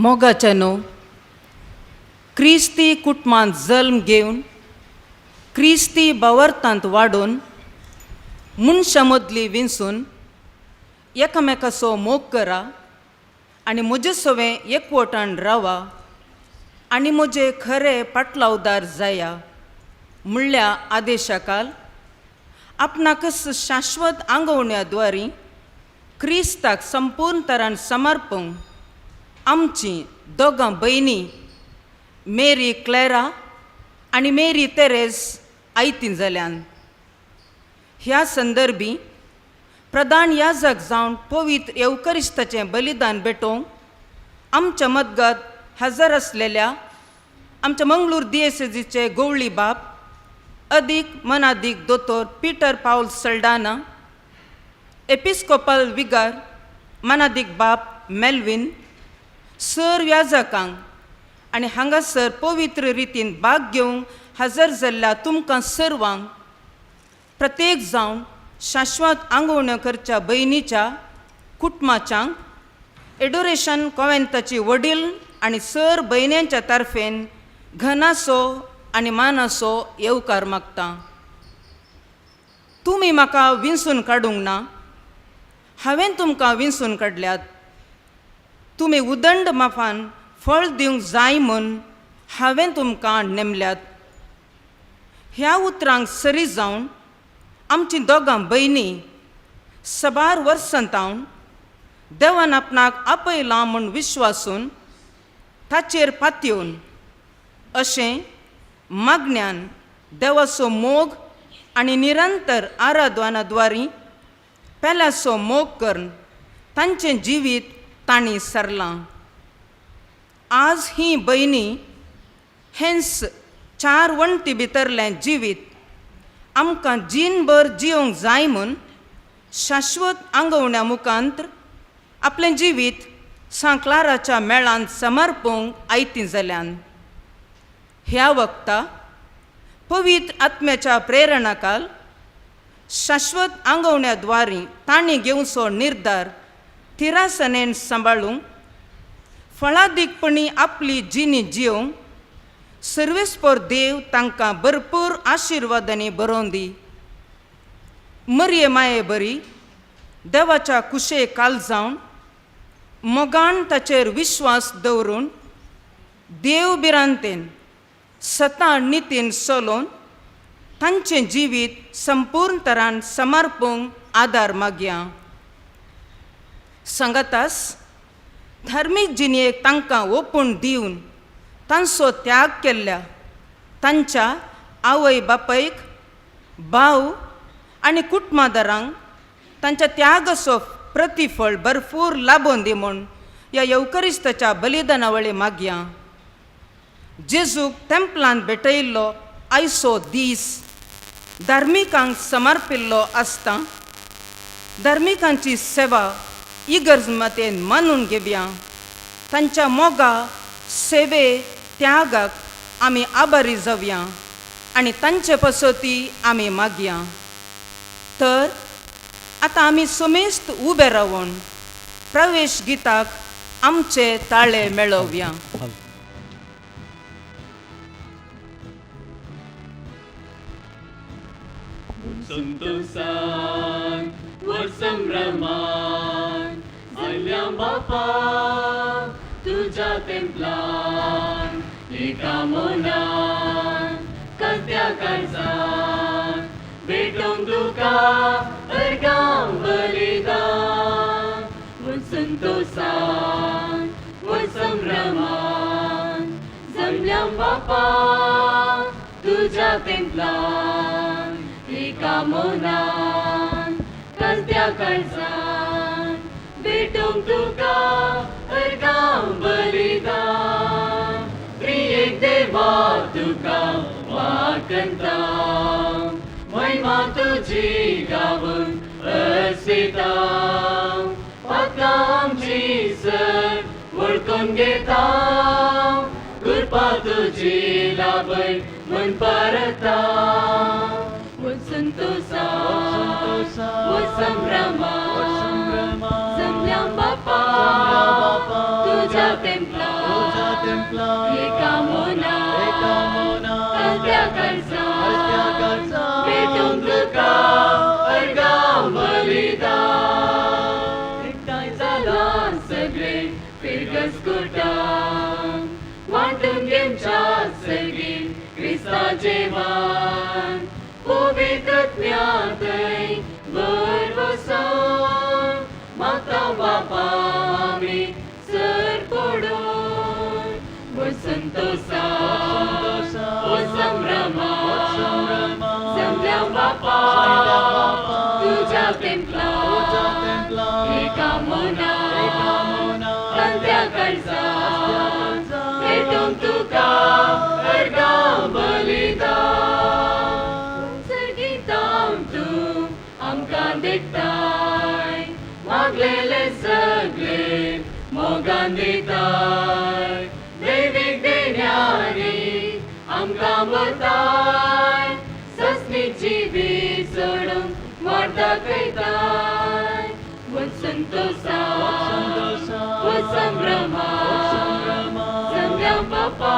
मोगाच्यानो, क्रिस्ती कुटुंबांत जल्म घेवन, क्रिस्ती बावरतांत वाडोवन, मनशां मदली विंचून एकामेकाचो मोग करा आनी म्हजे सवें एकवटान रावा आनी म्हजे खरे पाटलावदार जाया म्हणल्या आदेशाकाल आपणाकच शाश्वत आंगवण्या द्वारी क्रिस्ताक संपूर्ण तरान समर्पूंक आमची दोगां भयणी मेरी क्लॅरा आनी मेरी तेरेज आयती जाल्यान. ह्या संदर्भी प्रधान याजक जावन पवित्र येवकरिस्ताचें बलिदान भेटोवंक आमच्या मदगत हजर आसलेल्या आमच्या मंगळूर दियेसेजीचे गवळी बाप अदीक मनादीक दोतोर पिटर पावल सल्डाना, एपिस्कोपल विगार मनादीक बाप मेल्विन, सर याजकांक आनी हांगासर पवित्र रितीन भाग घेवंक हजर जाल्ल्या तुमकां सर्वांक प्रत्येक जावन शाश्वत आंगवण्यो करच्या भयणीच्या कुटुंबाच्यांक एडोरेशन कोवेंताची वडील आनी सर भयण्यांच्या तारफेन घनासो आनी मानासो येवकार मागता. तुमी म्हाका विंचून काडूंक ना, हांवें तुमकां विंचून काडल्यात. तुमी उदंड माफान फळ दिवंक जाय म्हूण हांवें तुमकां नेमल्यात. ह्या उतरांक सरी जावन आमची दोगां भयणी सबार वर्सां तावन देवान आपणाक आपयलां म्हूण विश्वासून ताचेर पातयेवन अशें मागण्यान देवाचो मोग आनी निरंतर आराधना द्वारी पेल्याचो मोग करून तांचें जिवीत तांणी सरलां. आज ही भयणी हेंच चार वण्टी भितरलें जिवीत आमकां जीणभर जियोंक जाय म्हूण शाश्वत आंगवण्या मुखांत आपलें जिवीत सांक्लाराच्या मेळांत समर्पूंक आयती जाल्यान. ह्या वक्ता पवित्र आत्म्याच्या प्रेरणाकाल शाश्वत आंगवण्या द्वारी तांणी घेवचो निर्धार थिरासनेन सांबाळूंक फळादीकपणी आपली जिणी जियोंक सर्वेस्पर देव तांकां भरपूर आशिर्वादांनी बरोवन दी. मरये माये बरी देवाच्या कुशे काल जावन मोगान ताचेर विश्वास दवरून देव भिरांतेन सता नितीन चलोवन तांचें जिवीत संपूर्ण तरान समर्पूंक आदार मागया. सांगातास धार्मीक जिणेक तांकां ओपून दिवन तांचो त्याग केल्ल्या तांच्या आवय बापायक, भाव आनी कुटुंबादारांक तांच्या त्यागाचो प्रतिफळ भरपूर लाबोवन दी म्हूण ह्या येवकरिस्ताच्या बलिदाना वळी मागया. जेजूक तेंपलांत भेटयल्लो आयचो दीस धार्मिकांक समर्पिल्लो आसता. धार्मिकांची सेवा इगर्ज मतेन मानून घेवया. तांच्या मोगा सेवे त्यागाक आमी आभारी जावया आनी तांचे पसती आमी मागया. तर आतां आमी समेस्त उबे रावन प्रवेश गिताक आमचे ताळे मेळोवया. संतोषान वर संभ्रमान आयल्या बापा तुज्या तेंपलान एका मनान कसल्या काळजान भेटोवंक तुका अर्गां बलिदान. वर संतोषान वर संभ्रमान जमल्या बापा तुज्या तेंपलान एका मनान कसल्या काळजान भेटोवंक तुका अर्गां बलिदान. प्रियेक देवा तुका वाकंता महिमा तुजी गावन असिता पातकां आमची सर वळखून घेता कृपा तुजी लाभय म्हण परता. संतोषान संभ्रमान जमल्या बापा तुज्या तेंपलान. एका मनान हलत्या काळजान भेटूंक तुका अर्गां बलिदान. एकठांय जालां सगळे फिरगस कुटान, वांटून घेवच्या सगळीं क्रिस्ता जेवण. पवित्र आत्म्या थंय भरवसान मागता बापा आमी सर पडून. व्हड संतोसान, व्हड संभ्रमान जमल्या बापा तुज्या तेंपलान. एका मनान हलत्या काळजान भेटूंक तुका अर्गां बलिदान. सर्गीतां तूं आमकां देखताय, मागलेले सगळे मोगान दिताय. दैवीक देण्यांनी आमकां भरताय, सस्नीक जिवीत सोडूंक वाट दाखयताय. व्हड संतोसान, व्हड संभ्रमान जमल्या बापा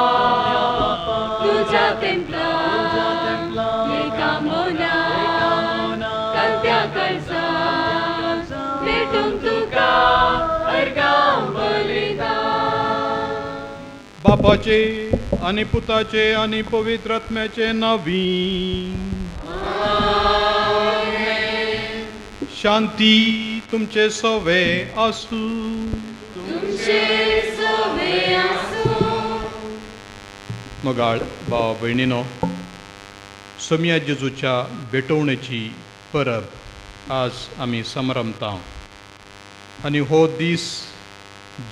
तुज्या तेंपलान. एका मनान हलत्या काळजान भेटूंक तुका अर्गां बलिदान. बापाचे आनी पुताचे आनी पवित्र आत्म्याचे नांवी. शांती तुमचे सवे आसूं. तुमचे सवे आसूं. मोगाळ भाव भयणीनो, सोमया जेजूच्या भेटवणेची परब आज आमी समरमता आनी हो दीस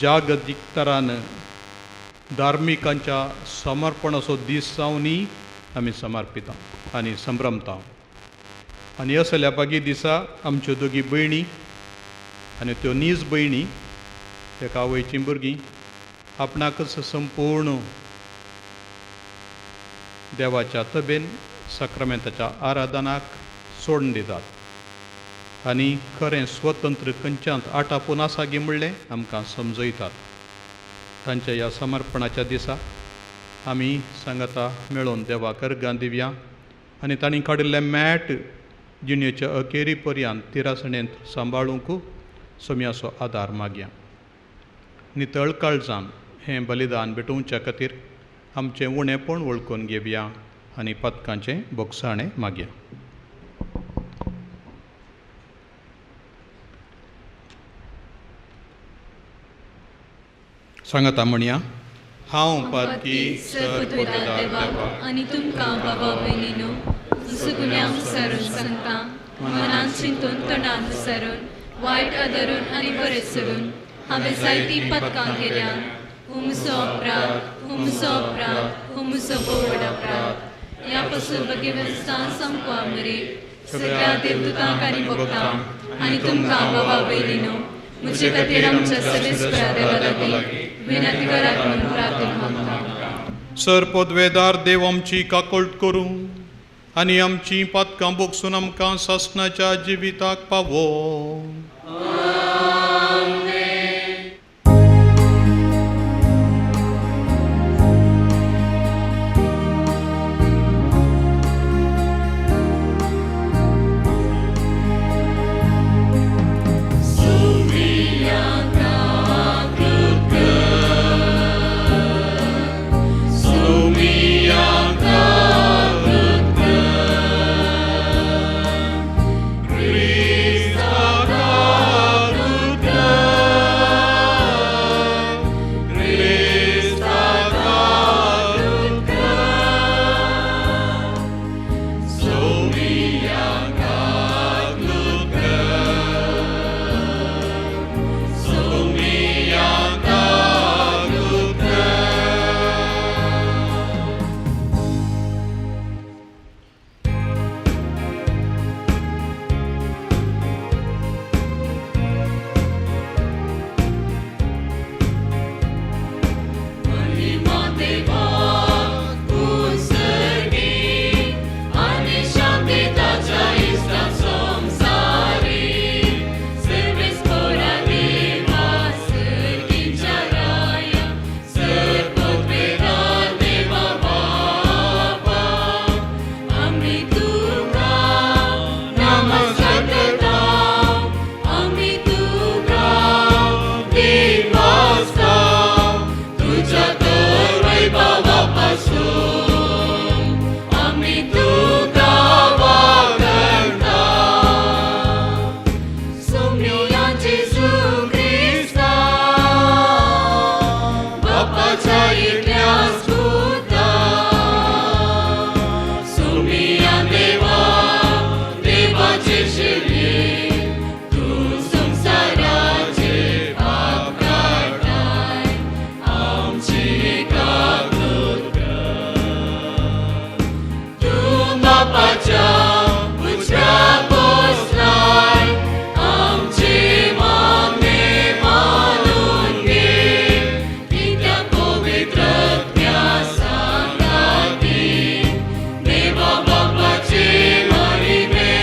जागतीक तरान धार्मिकांच्या समर्पणाचो दीस जावनूय आमी समर्पिता आनी संभ्रमता. आनी असल्या बागी दिसा आमच्यो दोगी भयणी आनी त्यो नीज भयणी, एका आवयचीं भुरगीं, आपणाकच संपूर्ण देवाच्या तबेन साक्रामेंताच्या आराधनाक सोडून दितात आनी खरें स्वतंत्र खंयच्यांत आटापून आसा गी म्हणलें आमकां समजयतात. तांच्या ह्या समर्पणाच्या दिसा आमी सांगाता मेळोवन देवाक अर्गां दिवया आनी तांणी काडिल्लें मॅट जिणेच्या अखेरी पर्यंत तिरासणेंत सांबाळूंक सोम्याचो आदार मागया. नितळ काळजान हें बलिदान भेटोवच्या खातीर आमचें उणेपण वळखून घेवया आनी पदकांचें बोगसाणें मागया. सांगाता म्हणया, हांव पातकी सर देवा देवा आनी तुमकां बाबा भयणीनो, गुन्यांव विसरून सांगता, मनान चिंतून, तोंडान विसरून, वायट आदरून आनी बरें सोडून हांवें जायतीं पदकां केल्या. हुमसो अपराध, हुमसो अपराध, हुमसो भोव अपराध. ह्या पसून भगेवस्थान संपवा मरे सगळ्या देवदूतांक आनी भक्तांक आनी तुमकां बाबा भयणीनो, म्हजे खातीर आमच्या सर्वेस्परा देवा लागीं विनंती करात म्हणून प्रार्थना मागता. सर पदवेदार देव आमची काकळट करूं आनी आमची पातकां बोगसून आमकां सासणाच्या जिविताक पावो. बापाच्या उजव्या बसलाय आमचे मागणे मानून घे कित्याक पवित्र आत्म्या सांगाती देवा बापाचे महिमे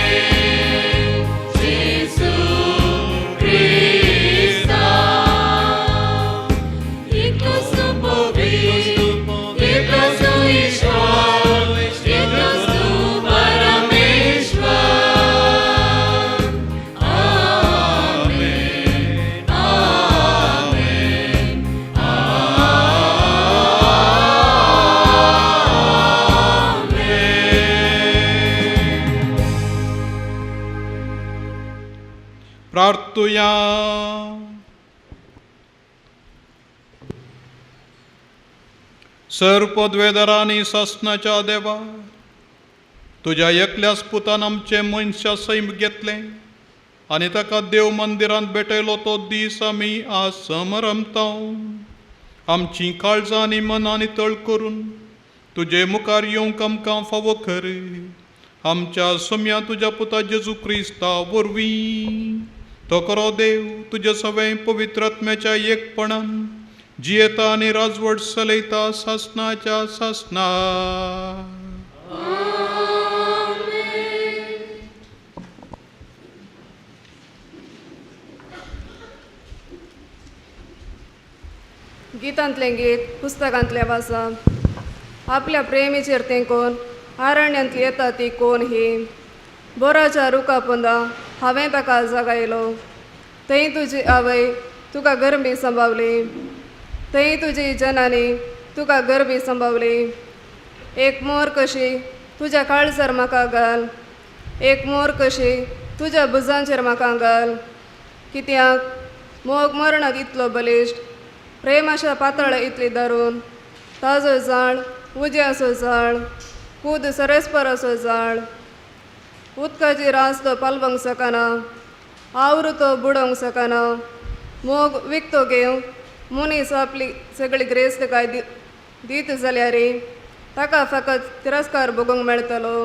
जेजू क्रिस्ता एकलोच तूं पवित्र, एकलोच तूं ईश्वर, एकलोच तूं परमेश्वर. आमेन, आमेन, आमेन. प्रार्थुया. सर पदवेदारांनी सासणाच्या देवा, तुज्या एकल्याच पुतान आमचें मनशा सैम घेतलें आनी ताका देव मंदिरांत भेटयलो तो दीस आमी आज समरमता. आमचीं काळजां आनी मनां नितळ करून तुजे मुखार येवंक आमकां फावो कर, आमच्या सोम्या तुज्या पुता जेजू क्रिस्ता वरवीं. तो करो देव तुज्या सवें पवित्र आत्म्याच्या एकपणान जियेता आनी राजवट चलयता सासनाच्या सासना. गितांतलें गीत पुस्तकांतलें वाचा. आपल्या प्रेमीचेर तेंकोन आरण्यांतली येता ती कोण ही? बोराच्या रुखा पोंदा हांवें ताका जागायलो. थंय तुजी आवय तुका गरमी सांबावली, थंय तुजी जनानी तुका गरबी सांबावली. एक मोर कशी तुज्या काळजार म्हाका घाल, एक मोर कशी तुज्या भुजांचेर म्हाका घाल. कित्याक मोग मरणाक इतलो बलिश्ट, प्रेमाच्या पातळ इतली दारून. ताजो जाळ उज्याचो जाळ, कूद सरस्पराचो जाळ. उदकाची रास तो पालवंक शकना, आवरू तो बुडोवंक शकना. मोग विकतो घेवंक मनीस आपली सगळी ग्रेस्तकाय दीत जाल्यार ताका फकत तिरस्कार भोगूंक मेळटलो.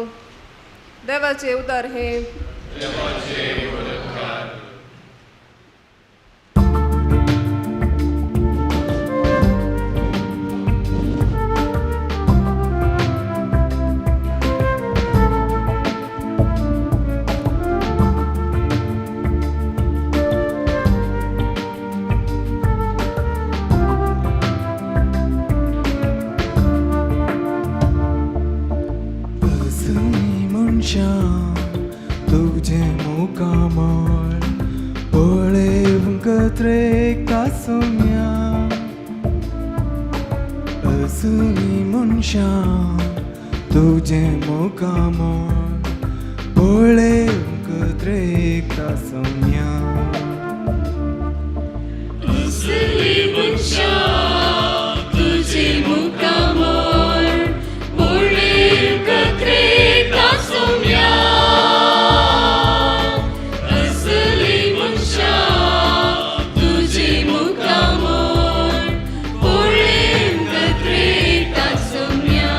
देवाचे उतार हे. असली मनशां तुजें मुखामळ पळेवंक त्रेकता सोम्या. असली मनशां तुजें मुखामळ पळेवंक त्रेकता सोम्या. असली मनशां तुजें मुखामळ पळेवंक त्रेकता सोम्या. असली मनशां तुजें मुखामळ पळेवंक त्रेकता सोम्या.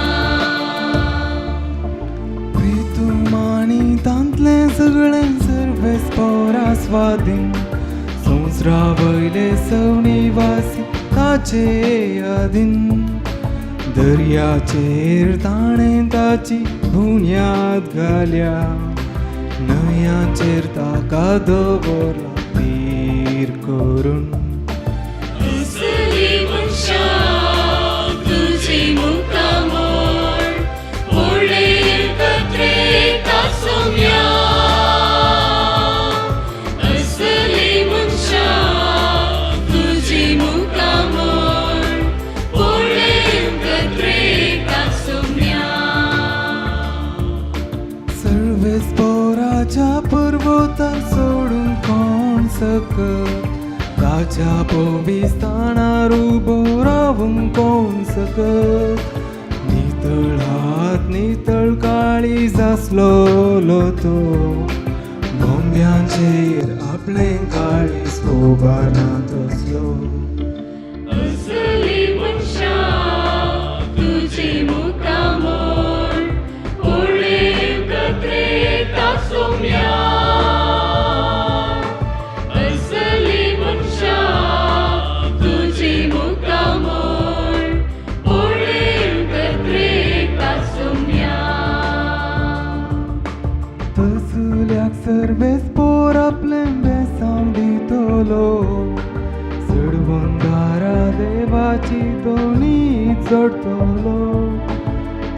प्रितुमानी तांतलें सगळें सर्वेस पोरा स्वाधीन, संवसारा वयले सवनिवासी ताचे अधीन. दर्याचेर ताणें ताची बुन्याद घाल्या, न्हंयांचेर ताका दवरला तीर करून. असली मनशां तुजें मुखामळ पळेवंक त्रेकता सोम्या. असली मनशां तुजें मुखामळ पळेवंक त्रेकता सोम्या. सर्वेस पोराच्या पर्वतार सोडून कोण सकत, ताच्या पविस्थानार उबो रावूंक कोण सकत. नितळ हात नितळ काळीज आसलोलो तो, बोंब्यांचेर आपलें काळीज उबारना तसलो. असली मनशां तुजें मुखामळ पळेवंक सर्वेस पोर आपलें बेसांव दितलो चडवंदारा देवाची तोणी चडतलो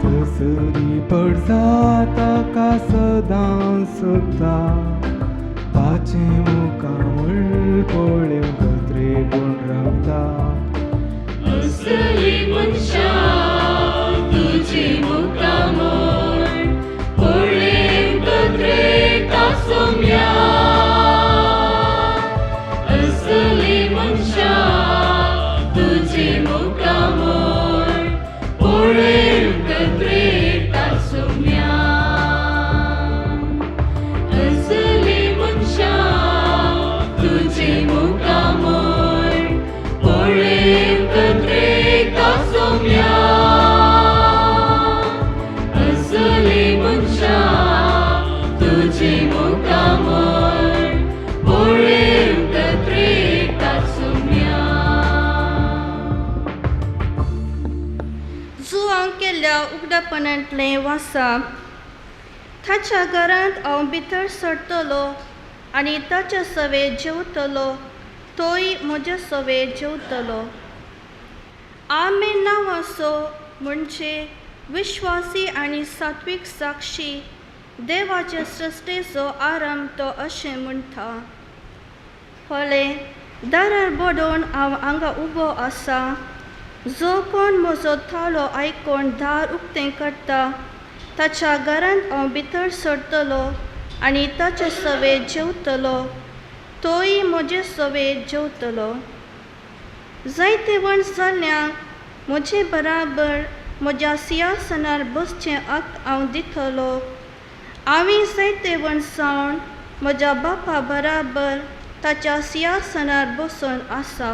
तसरी पडसा ताका सदां सोदता ताचें मुखामळ पळोवंक त्रेगूण रावता. असली मनशा तुजी मुखामळ पळेवंक त्रेता सोम्या. असली मनशा तुजी मुखामळ पळेवंक त्रेता सोम्या. असली मनशा तुजी मुखामळ पळेवंक त्रेता सोम्या. असली मनशा तुजी मुखामळ पळेवंक त्रेता सोम्या. जुवांक केल्ल्या उगडापणांतलें वासाप. ताच्या घरांत हांव भितर सरतलो आनी ताच्या सवे जेवतलो, तोय म्हज्या सवे जेवतलो. आमे नांवाचो म्हणजे विश्वासी आनी सात्वीक साक्षी, देवाचे सृश्टेचो आरंभ तो अशें म्हणटा. पळय, दारार बडोवन हांव हांगा उबो आसा. जो कोण म्हजो ताळो आयकून दार उक्तें करता ताच्या घरांत हांव भितर सरतलो आनी ताचे सवे जेवतलो, तोय म्हजे सवे जेवतलो. जायतेवण जाल्ल्यांक म्हजे बराबर म्हज्या सिंहासनार बसचें हक हांव दितलो. हांवें जायतेवण जावन म्हज्या बापा बराबर ताच्या सिंहासनार बसून आसा.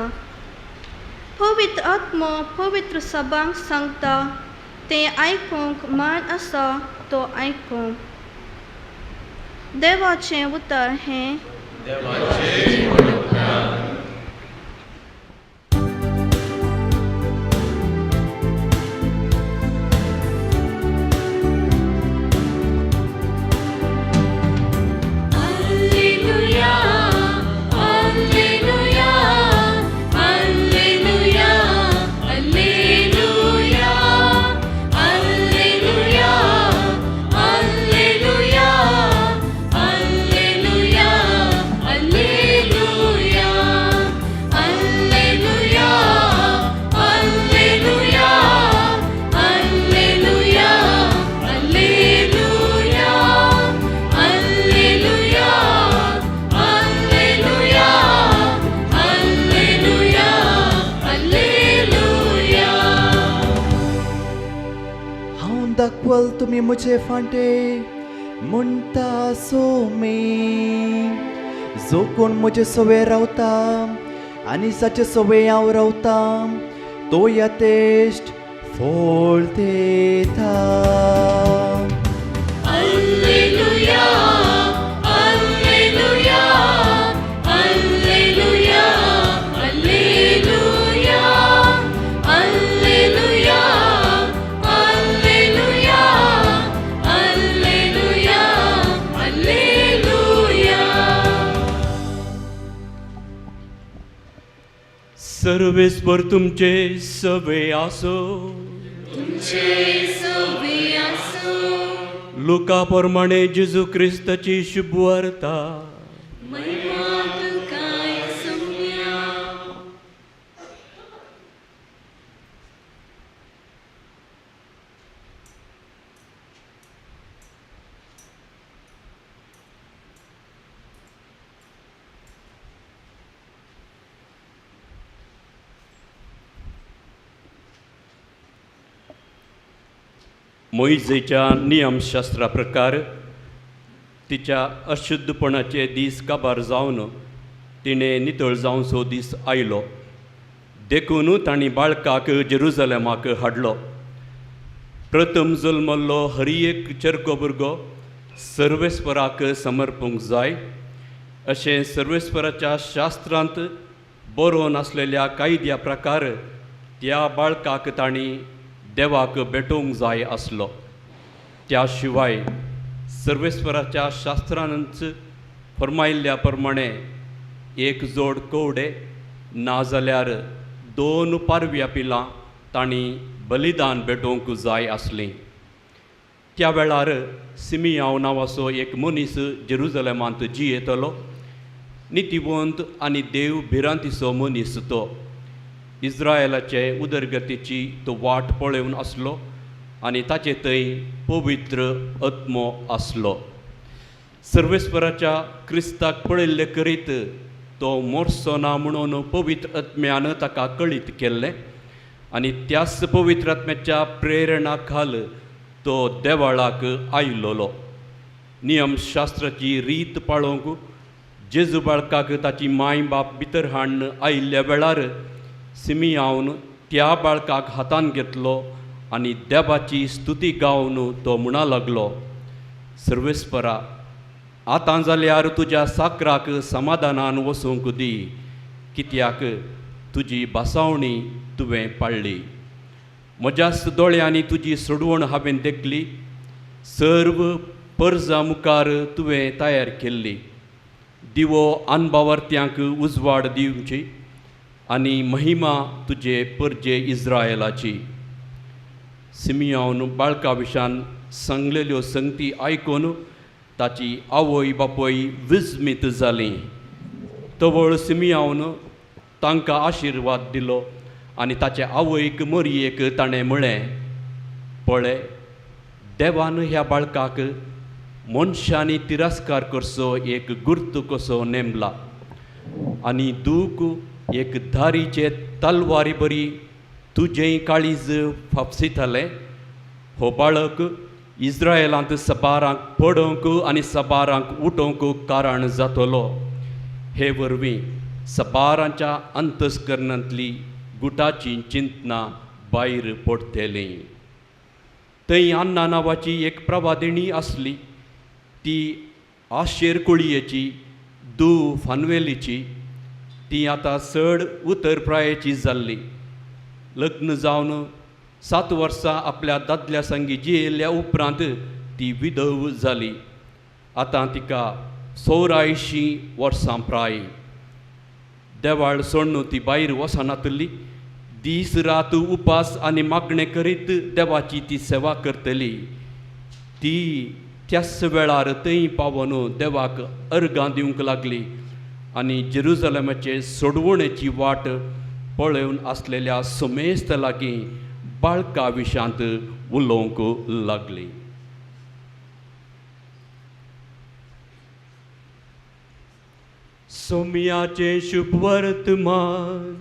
पवित्र आत्मो पवित्र सभांक सांगता तें आयकूंक मान आसा तो आयकूं. देवाचें उतर हें. Alleluia, Alleluia, Alleluia, Alleluia, Alleluia, Alleluia, Alleluia, Alleluia, Alleluia, Alleluia, Alleluia, Alleluia, Alleluia, Alleluia, Alleluia, Alleluia. हांव दाखवल तुमी म्हजे फांटे म्हणटा सोमी. जो कोण म्हजे सवे रावता आनी जाचे सवे हांव रावता तो यथेश्ट फळ दिता. Alleluia, Alleluia, Alleluia, Alleluia, Alleluia, Alleluia, Alleluia, Alleluia. सर्वेस्पर तुमचे सवे आसो. तुमचे सवे आसो. लुका प्रमाणे जेजू क्रिस्ताची शुभवार्ता. महिमा तुकाय सोम्या. मोइजेच्या नियमशास्त्रा प्रकार तिच्या अशुद्धपणाचे दीस काबार जावन तिणें नितळ जावचो दीस आयलो. देखून तांणी बाळकाक जेरुजलेमाक हाडलो. प्रथम जल्मल्लो हर एक चेरको भुरगो सर्वेस्पराक समर्पूंक जाय अशें सर्वेस्पराच्या शास्त्रांत बरोवन आसलेल्या कायद्या प्रकार त्या बाळकाक तांणी देवाक भेटोवंक जाय आसलो. त्या शिवाय सर्वेस्पराच्या शास्त्रानच फर्मायल्ल्या प्रमाणे एक जोड कवडे नाजाल्यार 2 पारव्या पिलां तांणी बलिदान भेटोवंक जाय आसलीं. त्या वेळार सिमियांव नांवाचो एक मनीस जेरुजलेमांत जियेतलो. नितीवंत आनी देव भिरांतीचो मनीस तो. इस्रायलाचे उदरगतीची तो वाट पळोवन आसलो आनी ताचे थंय पवित्र आत्मो आसलो. सर्वेस्पराच्या क्रिस्ताक पळयल्ले करीत तो मोरसो ना म्हणून पवित्र आत्म्यान ताका कळीत केल्लें आनी त्याच पवित्र आत्म्याच्या प्रेरणा खाल तो देवाळाक आयलोलो. नियमशास्त्राची रीत पाळोवंक जेजू बाळकाक ताची माय बाप भितर हाडून आयिल्ल्या वेळार सिमियांवन त्या बाळकाक हातान घेतलो आनी देवाची स्तुती गावन तो म्हणा लागलो, सर्वेस्परा आतां जाल्यार तुज्या साकराक समाधानान वसूंक दी, कित्याक तुजी भासावणी तुवें पाळ्ळी. म्हज्याच दोळ्यांनी तुजी सोडवण हांवें देखली, सर्व परजा मुखार तुवें तयार केल्ली. दिवो अनबावर्त्यांक उजवाड दिवची आनी महिमा तुजे परजे इस्रायलाची. सिमियांवन बाळका विशान सांगलेल्यो संगती आयकून ताची आवय बापूय विस्मीत जालीं. तवळ सिमियांवन तांकां आशिर्वाद दिलो आनी ताचे आवयक मरयेक ताणें म्हळें, पळय देवान ह्या बाळकाक मनशांनी तिरस्कार करचो एक गुर्त कसो नेमला आनी दूख एक धारीचे तलवारी बरी तुजें काळीज फापसितालें. हो बाळक इस्रायलांत सबारांक पडोवंक आनी सबारांक उठोवंक कारण जातलो. हे वरवीं सबारांच्या अंतस्करणांतली गुटाची चिंतना भायर पडटलीं. थंय अन्ना नांवाची एक प्रवादिणी आसली. ती आशेर कुळयेची दू फानवेलीची. ती आतां चड उतर प्रायेची जाल्ली. लग्न जावन 7 वर्सां आपल्या दादल्या संगी जियेल्ल्या उपरांत ती विधव जाली. आतां तिका 84 वर्सां प्राय. देवाळ सोडून ती भायर वचनातली. दीस रात उपास आनी मागणें करीत देवाची ती सेवा करतली. ती त्याच वेळार थंय पावोन देवाक अर्गां दिवंक लागली आनी जेरुजलेमाचे सोडवणेची वाट पळोवन आसलेल्या समेस्त लागीं बाळका विशांत उलोवंक लागली. सोम्याचें शुभ वर्तमान.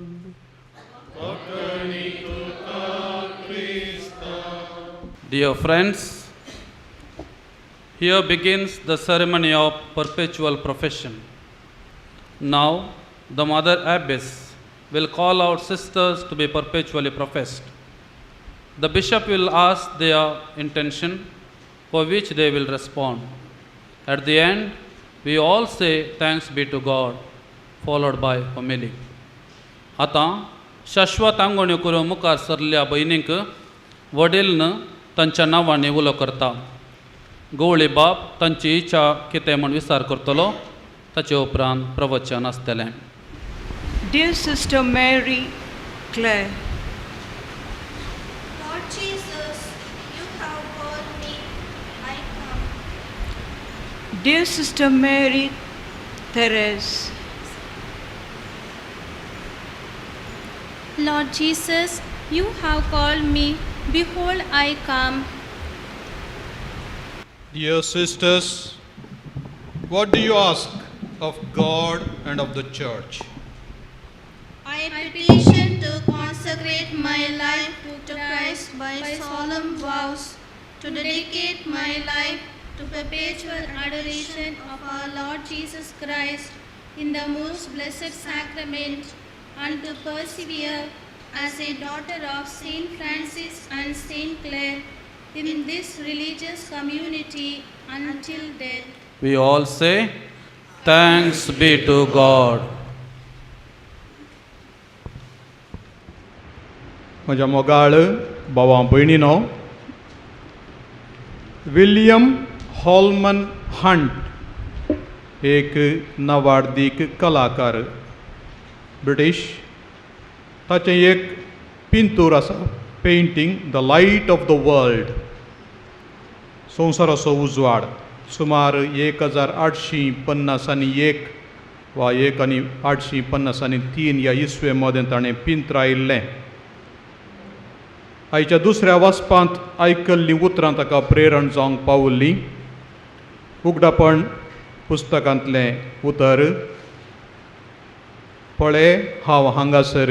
Dear friends, here begins the ceremony of perpetual profession. Now, the Mother Abbess will call out sisters to be perpetually professed. The bishop will ask their intention, for which they will respond. At the end, we all say thanks be to God, followed by homily. आतां शाश्वत आंगवण्यो करून मुखार सरल्या भयणींक वडील तांच्या नांवांनी उलो करता. गवळी बाप तांची इच्छा कितें म्हूण विचार करतलो. ताचे उपरांत प्रवचन आसतलें. Dear Sister Mary Claire, Lord Jesus, you have called me, I come. Dear Sister Mary Therese, Lord Jesus, you have called me, behold I come. Dear sisters, what do you ask of God and of the Church? I petition to consecrate my life to Christ by solemn vows, to dedicate my life to perpetual adoration of our Lord Jesus Christ in the most blessed sacrament, and to persevere as a daughter of Saint Francis and Saint Clare in this religious community until death. We all say, thanks be to God. म्हज्या मोगाळ भावां भयणीनो, William Holman Hunt एक नावाडदीक कलाकार British, ताचें एक पिंतूर आसा, painting the light of the world, संवसाराचो उजवाड. सुमार 1851 वा 1853 ह्या इसवे मदें ताणें पिंत्रायिल्लें. आयच्या दुसऱ्या वाचपांत आयकल्लीं उतरां ताका प्रेरण जावंक पावल्लीं. उगडापण पुस्तकांतलें उतर, पळे हांव हांगासर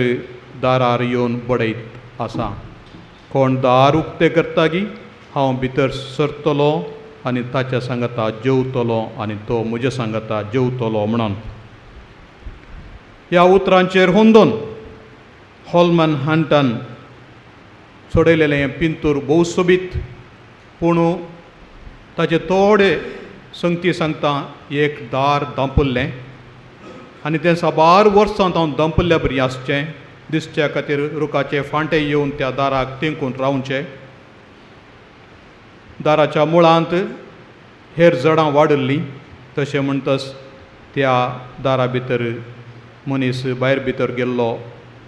दारार येवन बडयत आसा, कोण दार उक्तें करता गी हांव भितर सरतलो आनी ताच्या सांगाता जेवतलो आनी तो म्हज्या सांगाता जेवतलो म्हणून. ह्या उतरांचेर होंदोन हॉलमन हंटान सोडयलेलें हें पिंतूर भोव सोबीत, पूण ताचे थोडे संगती सांगता एक दार दांपुल्लें आनी तें साबार वर्सां हांव दांपुल्ल्या बरी आसचें दिसच्या खातीर रुखाचे फांटे येवन त्या दाराक तेंकून रावचें. दाराच्या मुळांत हेर जडां वाडिल्लीं, तशें म्हणटच त्या दारा भितर मनीस भायर भितर गेल्लो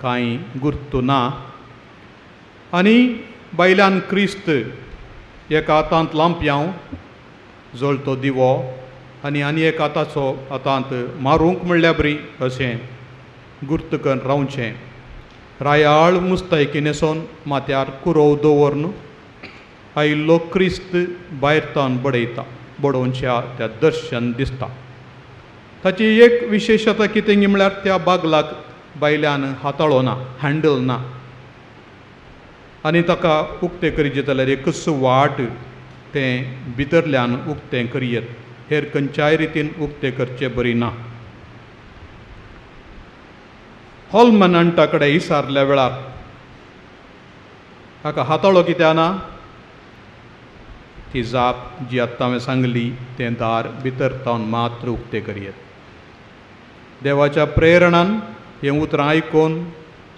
कांय गुर्तू ना. आनी बायल्यान क्रिस्त एका हातांत लांपयांव जळतो दिवो आनी आनी एक हाताचो हातांत मारूंक म्हणल्यार बरी अशें गुर्त करून रावचें. रायाळ मुस्तायकी न्हेसोन माथ्यार कुरोव दवरून आयिल्लो क्रिस्त भायर तावन बडयता, बडोवच्या त्या दर्शन दिसता. ताची एक विशेशता कितें म्हळ्यार त्या बागलाक बायल्यान हाताळो ना, हँडल ना, आनी ताका उक्तें करीत जाल्यार एकूच वाट तें भितरल्यान उक्तें करयेत, हेर खंयच्याय रितीन उक्तें करचें बरी ना. हॉलमन हंटा कडेन विचारल्या वेळार हाका हाताळो कित्याक ना, ती जाप जी आत्तां हांवें सांगली तें दार भितर तावन मात्र उक्तें करयेत. देवाच्या प्रेरणान हें उतरां आयकून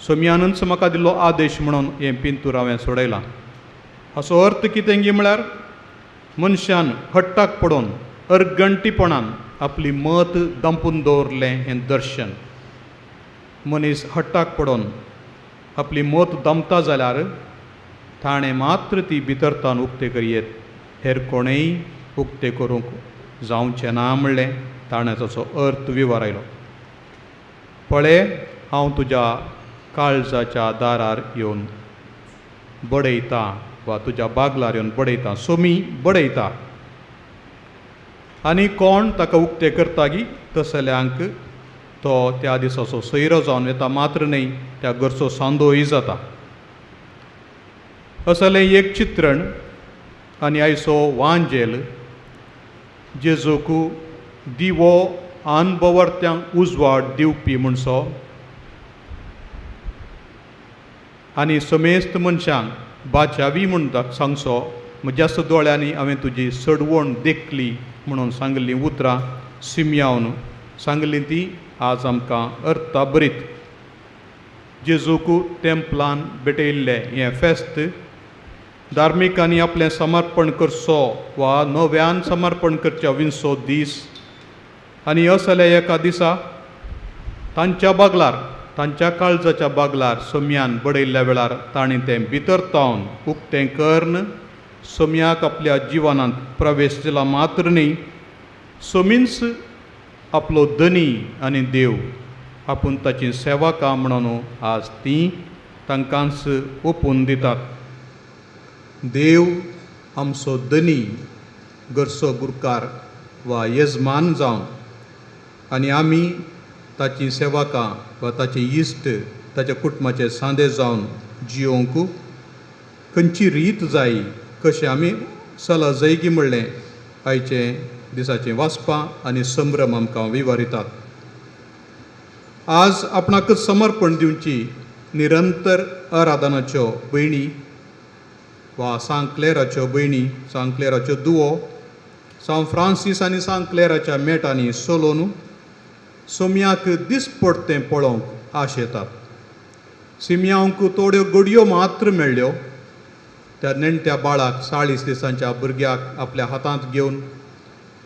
सोम्यानूच म्हाका दिल्लो आदेश म्हणून हें पिंतूर हांवें सोडयलां. हाचो अर्थ कितें गी म्हळ्यार मनशान हट्टाक पडून अर्गंटीपणान आपली मत दंपून दवरलें हें दर्शन. मनीस हट्टाक पडून आपली मत दमता जाल्यार ताणें मात्र ती भितर तावन उक्तें करयेत, हेर कोणेय उक्तें करूंक जावचें ना म्हणलें ताणें ताचो अर्थ विवरायलो. पळे हांव तुज्या काळजाच्या दारार येवन बडयता वा तुज्या बागलार येवन बडयता, सोमी बडयता, आनी कोण ताका उक्तें करता गी तसल्यांक तो त्या दिसाचो सोयरो जावन येता मात्र न्हय, त्या घरचो सांदोय जाता. असलें एक चित्रण आनी आयचो वांजेल जेजूक दिवो अनभवर्त्यांक उजवाड दिवपी म्हणसो आनी समेस्त मनशांक बाचावी म्हूण सांगचो, म्हज्याच दोळ्यांनी हांवें तुजी सडवण देखली म्हणून सांगल्लीं उतरां सिमयावन सांगलीं ती आज आमकां अर्था बरीत. जेजूक तेंपलान भेटयल्लें हें फेस्त धार्मिकांनी आपलें समर्पण करचो वा नव्यान समर्पण करच्या विनसो दीस, आनी असल्या एका दिसा तांच्या बागलार, तांच्या काळजाच्या बागलार सोम्यान बडयल्ल्या वेळार तांणी तें भितर तावन उक्तें करून सोम्याक आपल्या जिवनांत प्रवेश दिला मात्र न्ही, सोमींच आपलो धनी आनी देव आपूण ताची सेवा का म्हणून आज तीं तांकांच ओपून दितात. देव आमचो धनी, घरचो गुरकार वा येजमान जावन आनी आमी ताची सेवकां वा ताचे इश्ट, ताच्या कुटुंबाचे सांदे जावन जियोवंक खंयची रीत जाय, कशें आमी सला जयगी म्हणलें आयचें दिसाचें वाचपां आनी संभ्रम आमकां विवरितात. आज आपणाकच समर्पण दिवची निरंतर आराधनाच्यो भयणी वा सांक्लेराच्यो भयणी, सांक्लेराच्यो दुवो, सांत फ्रांसीस आनी सांक्लेराच्या मेटांनी सोलोन सोम्याक दिसपडतें पळोवंक आश येतात. सिमयांक थोड्यो घडयो मात्र मेळ्ळ्यो त्या नेणट्या बाळाक 40 दिसांच्या भुरग्याक आपल्या हातांत घेवन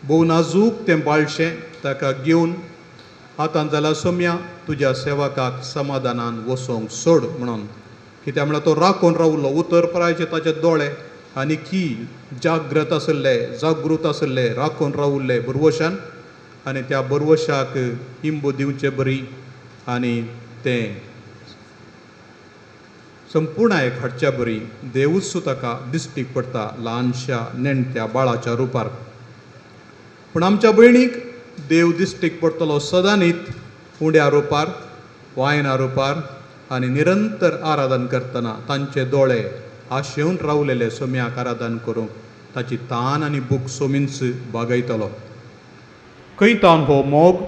भोव नाजूक तें बाळशें ताका घेवन आतां जाल्यार सोम्या तुज्या सेवकाक समाधानान वसोंक सोड म्हणून. कित्याक म्हळ्यार तो राखून रावलो उतर परायचे ताचे दोळे आनी की जाग्रत आसले, जागृत आसले, राखून रावल्ले भरवशान आनी त्या भरवशाक इंबो दिवचे बरी आनी तें संपुर्णायक हाडच्या बरी देवूच ताका दिश्टीक पडटा ल्हानशा नेणट्या बाळाच्या रुपार. पूण आमच्या भयणीक देव दिश्टीक पडटलो सदांनीत उंड्या रुपार, वायना रुपार आनी निरंतर आराधन करतना तांचे दोळे आशेवन रावलेले सोम्याक आराधन करूंक ताची तान आनी भूक सोमींच बागयतलो. खंय तावन हो मोग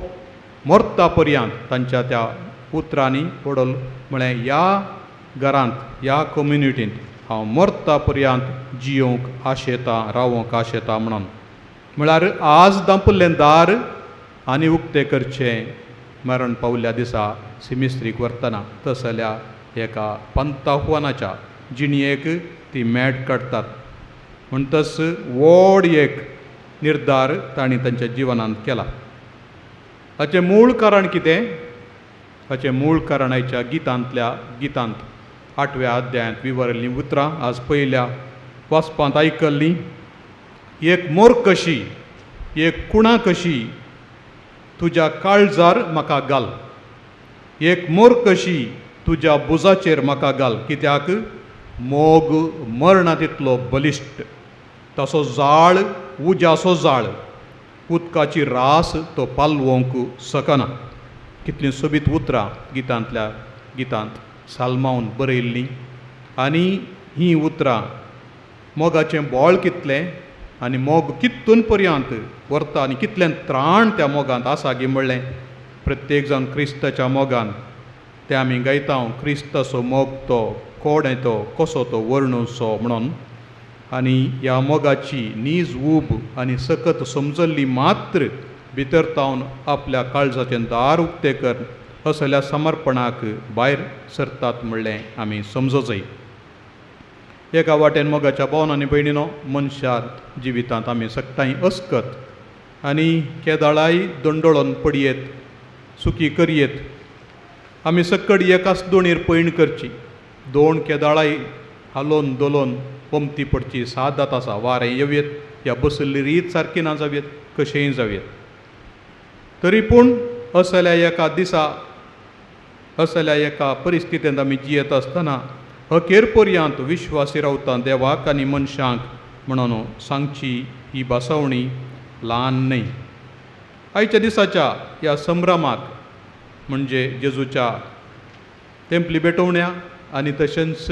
मरता पर्यंत तांच्या त्या उतरांनी पडल म्हळें ह्या घरांत ह्या कम्युनिटींत हांव मरता पर्यंत जियोवंक आशेतां, रावोंक आशेतां म्हणून. म्हळ्यार आज दांपल्लें दार आनी उक्तें करचें मरण पावल्ल्या दिसा सिमिस्त्रीक व्हरतना तसल्या एका पंताहुवानाच्या जिणयेक ती मेट काडटात. म्हणटच व्हड एक निर्धार तांणी तांच्या जिवनांत केला. हाचें मूळ कारण कितें? हाचें मूळ कारण आयच्या गितांतल्या गितांत 8व्या अध्यायांत विवरिल्लीं उतरां आज पयल्या वाचपांत आयकल्लीं. एक मोर कशी, एक कुणा कशी तुज्या काळजार म्हाका घाल, एक मोर कशी तुज्या भुजाचेर म्हाका घाल. कित्याक मोग मरणा तितलो बलिश्ट, तसो जाळ उज्याचो जाळ, उदकाची रास तो पालवंक शकना. कितलीं सोबीत उतरां गितांतल्या गितांत साल्मावन बरयल्लीं आनी हीं उतरां मोगाचें बळ कितलें आनी मोग कितून पर्यंत व्हरता आनी कितलें त्राण त्या मोगांत आसा गी म्हणलें प्रत्येक जाण क्रिस्ताच्या मोगान तें आमी गायता. क्रिस्ताचो मोग तो कोण तो कसो तो वर्णुचो म्हणून. आनी ह्या मोगाची नीज ऊब आनी सकत समजल्ली मात्र भितर तावन आपल्या काळजाचें दार उक्तें कर असल्या समर्पणाक भायर सरतात म्हणलें आमी समजोजय. एका वाटेन मोगाच्या भावन आनी भयणीनो मनशांत जिवितांत आमी सगटांय अस्कत आनी केदाळाय दंडोळोन पडयेत, सुकी करयेत. आमी सक्कड एकाच दोणीर पयण करची, दोण केदाळाय हालोवन दोलोवन पमती पडची सादात आसा. वारें येवयेत या बसल्ली रीत सारकी ना जावयेत, कशेंय जावयेत. तरी पूण असल्या एका दिसा असल्या एका परिस्थितींत आमी जियेत आसतना अखेर पर्यंत विश्वासी रावता देवाक आनी मनशांक म्हणून सांगची ही भासावणी ल्हान न्हय. आयच्या दिसाच्या ह्या संभ्रमाक म्हणजे जेजूच्या तेंपली भेटोवण्या आनी तशेंच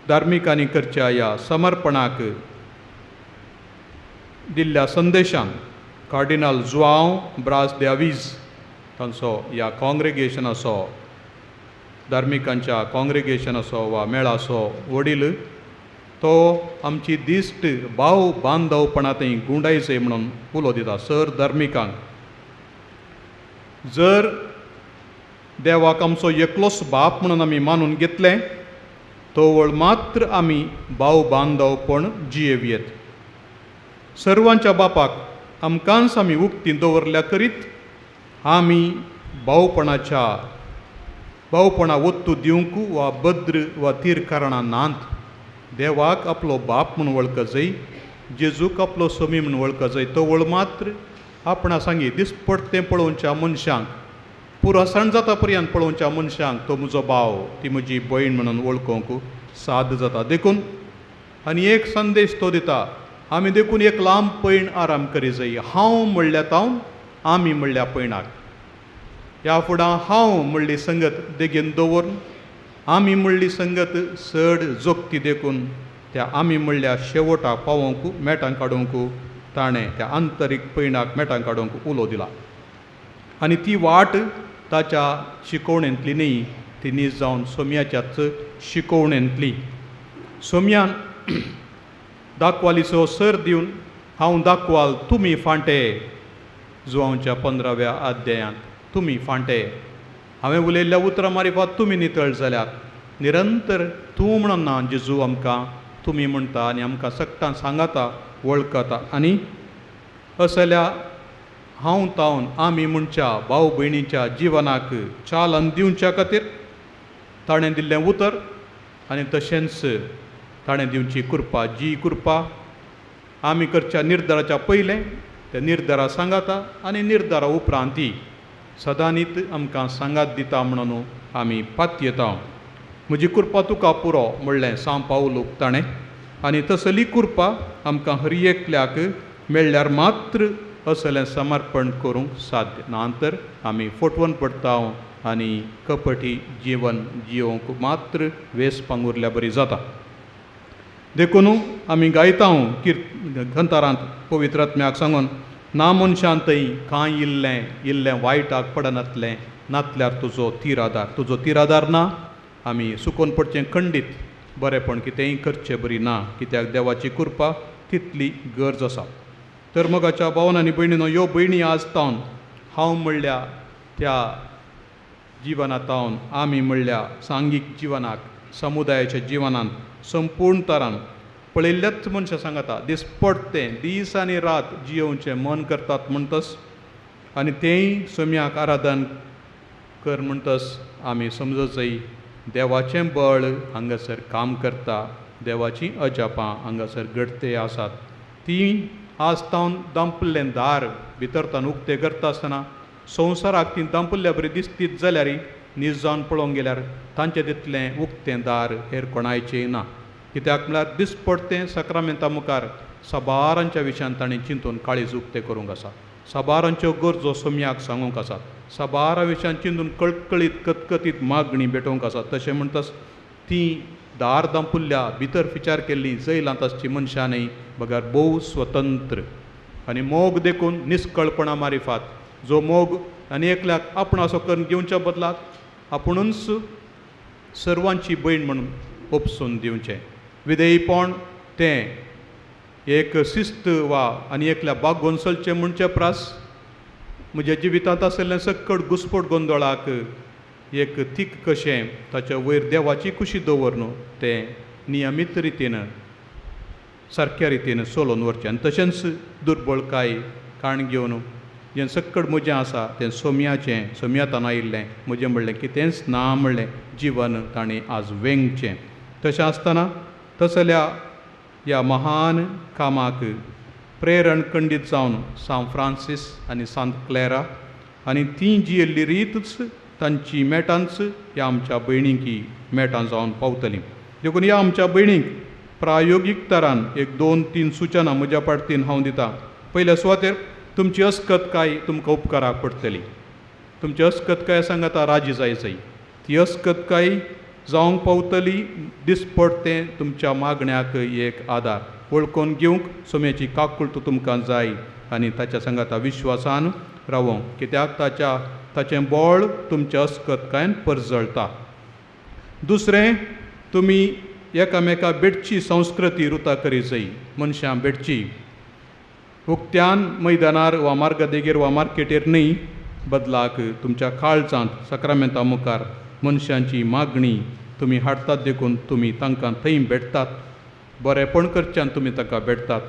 धार्मिकांनी करच्या ह्या समर्पणाक दिल्ल्या संदेशान कार्डिनाल जुआंव ब्रास दे आवीज तांचो ह्या काँग्रेगेशनाचो धार्मिकांच्या काँग्रेगेशनाचो वा मेळाचो वडील तो आमची दिश्ट भाव बांदवपणांतय गुंडायचे म्हणून उलो दिता सर धार्मिकांक. जर देवाक आमचो एकलोच बाप म्हणून आमी मानून घेतलें तवळ मात्र आमी भाव बांदवपण जियेवयेत. सर्वांच्या बापाक आमकांच आमी उक्ती दवरल्या करीत आमी भावपणाच्या भावपणा ओत्तू दिवंक वा बद्र वा तीर कारणां नात. देवाक आपलो बाप म्हूण वळखजय, जेजूक आपलो सोमी म्हूण वळखजय, तवळ मात्र आपणा सांगी दिसपडतें पळोवच्या मनशांक पुरासण जाता पर्यंत पळोवच्या मनशांक तो म्हजो भाव ती म्हजी भयण म्हणून वळखूंक साद जाता. देखून आनी एक संदेश तो दिता आमी देखून एक लांब पयण आराम करी जाय. हांव म्हणल्या तावन आमी म्हणल्या पयणाक ह्या फुडां हांव म्हणली संगत देगेन दवरून आमी म्हणली संगत चड जोगती देखून त्या आमी म्हणल्या शेवटाक पावोवंक मेटां काडूंक ताणें त्या आंतरीक पयणाक मेटां काडूंक उलो दिला. आनी ती वाट ताच्या शिकोवणेंतली न्ही, ती नीज जावन सोम्याच्याच शिकोवणेंतली. सोम्यान दाखवालीचो सर दिवन हांव दाखवाल तुमी फांटे, जुवांवच्या 15व्या अध्यायांत तुमी फांटे, हांवें उलयल्ल्या उतरां मारिफात तुमी नितळ जाल्यात. निरंतर तूं म्हणून ना जेजू आमकां तुमी म्हणटा आनी आमकां सगटां सांगाता वळखता आनी असल्या हांव तावन आमी म्हणच्या भाव भयणीच्या जिवनाक चालन दिवच्या खातीर ताणें दिल्लें उतर आनी तशेंच ताणें दिवची कृपा, जी कृपा आमी करच्या निर्धाराच्या पयलें त्या निर्धारा सांगाता आनी निर्धारा उपरांती सदांनीत आमकां सांगात दिता म्हणून आमी पातयेता. म्हजी कृपा तुका पुरो म्हणलें सांव पावलूक ताणें आनी तसली कृपा आमकां हर एकल्याक मेळ्ळ्यार मात्र असलें समर्पण करूंक साध्य ना तर आमी फटवून पडटा आनी कपटी जिवन जियोवंक मात्र वेस पांगुरल्या बरी जाता. देखून आमी गायता घंतारांत पवित्र आत्म्याक सांगून ना मनशान थंय कांय इल्लें इल्लें वायटाक पडनातलें नातल्यार तुजो तिरादार, तुजो तिरादार ना आमी सुकोन पडचें खंडीत बरेंपण कितेंय करचें बरी ना कित्याक देवाची कृपा तितली गरज आसा. तर मोगाच्या भावन आनी भयणीनो, ह्यो भयणी आज तावन हांव म्हणल्या त्या जिवनातावन आमी म्हणल्या सांघीक जिवनाक समुदायाच्या जिवनांत संपूर्ण तरान पळयल्ल्याच मनशां सांगता दिसपडतें दीस आनी रात जियोवचें मन करतात म्हणटस आनी तेंय सोम्याक आराधन कर म्हणटस आमी समजचय देवाचें बळ हांगासर काम करता, देवाचीं अजापां हांगासर घडते आसात. तीं आज तावन दांपल्लें दार भितर तावन उक्तें करता आसतना संवसाराक तीं दांपल्ल्या बरी दिसतीत जाल्यार नीज जावन पळोवंक गेल्यार तांचें तितलें उक्तें दार हेर कोणायचें ना कित्याक म्हळ्यार दिसपडतें साक्रामेंता मुखार साबारांच्या विशयान ताणें चिंतून काळीज उक्तें करूंक आसा, साबारांच्यो गरजो सोम्याक सांगूंक आसात, साबारा विशयान चिंतून कळकळीत कतकतीत मागणी भेटोवंक आसात. तशें म्हणटास तीं दार दांपुल्ल्या भितर विचार केल्ली जैलांत आसची मनशां न्हय बगर भोव स्वतंत्र आनी मोग देखून निस्कळपणा मारिफात जो मोग आनी एकल्याक आपूण असो करून घेवच्या बदलाक आपुणूच सर्वांची भयण म्हणून उपसून दिवचें. विधेयपण तें एक शिस्त वा आनी एकल्या बागोवन चलचें म्हणचे प्रास म्हज्या जिवितांत आशिल्लें सक्कड घुस्पट गोंदळाक एक थीक कशें ताच्या वयर देवाची खुशी दवर न्हू तें नियमीत रितीन सारक्या रितीन चलोवन व्हरचें आनी तशेंच दुर्बळकाय काण घेवन जें सक्कड म्हजें आसा तें सोम्याचें सोम्यातान आयिल्लें म्हजें म्हणलें कितेंच ना म्हणलें जिवन ताणें आज वेंगचें. तशें आसतना तसल्या ह्या महान कामाक प्रेरण खंडीत जावन सांत फ्रांसीस आनी सांत क्लेरा आनी ती जियेल्ली रीतच तांची मेटांच ह्या आमच्या भयणींकी मेटां जावन पावतलीं. देखून ह्या आमच्या भयणींक प्रायोगीक तरान एक दोन तीन सुचनां म्हज्या पार्टीन हांव दितां. पयल्या सुवातेर तुमची अस्कतकाय तुमकां उपकाराक पडटली. तुमची अस्कतकाय सांगाता राजी जाय जाय ती अस्कतकाय जावंक पावतली दिसपडतें तुमच्या मागण्याक एक आदार वळखून घेवंक सोम्याची काकुळट तुमकां जाय आनी ताच्या सांगाता विश्वासान रावोंक कित्याक ताच्या ताचें बळ तुमच्या अस्कतकायन परजळटा. दुसरें, तुमी एकामेका भेटची संस्कृती रुता करी जाय. मनशां भेटची उक्त्यान मैदानार वा मार्गदेगेर वा मार्केटीर न्हय बदलाक तुमच्या काळजांत साक्रामेंता मुखार मनशांची मागणी तुमी हाडटात देखून तुमी तांकां थंय भेटतात, बरेंपण करच्यान तुमी तांकां भेटतात.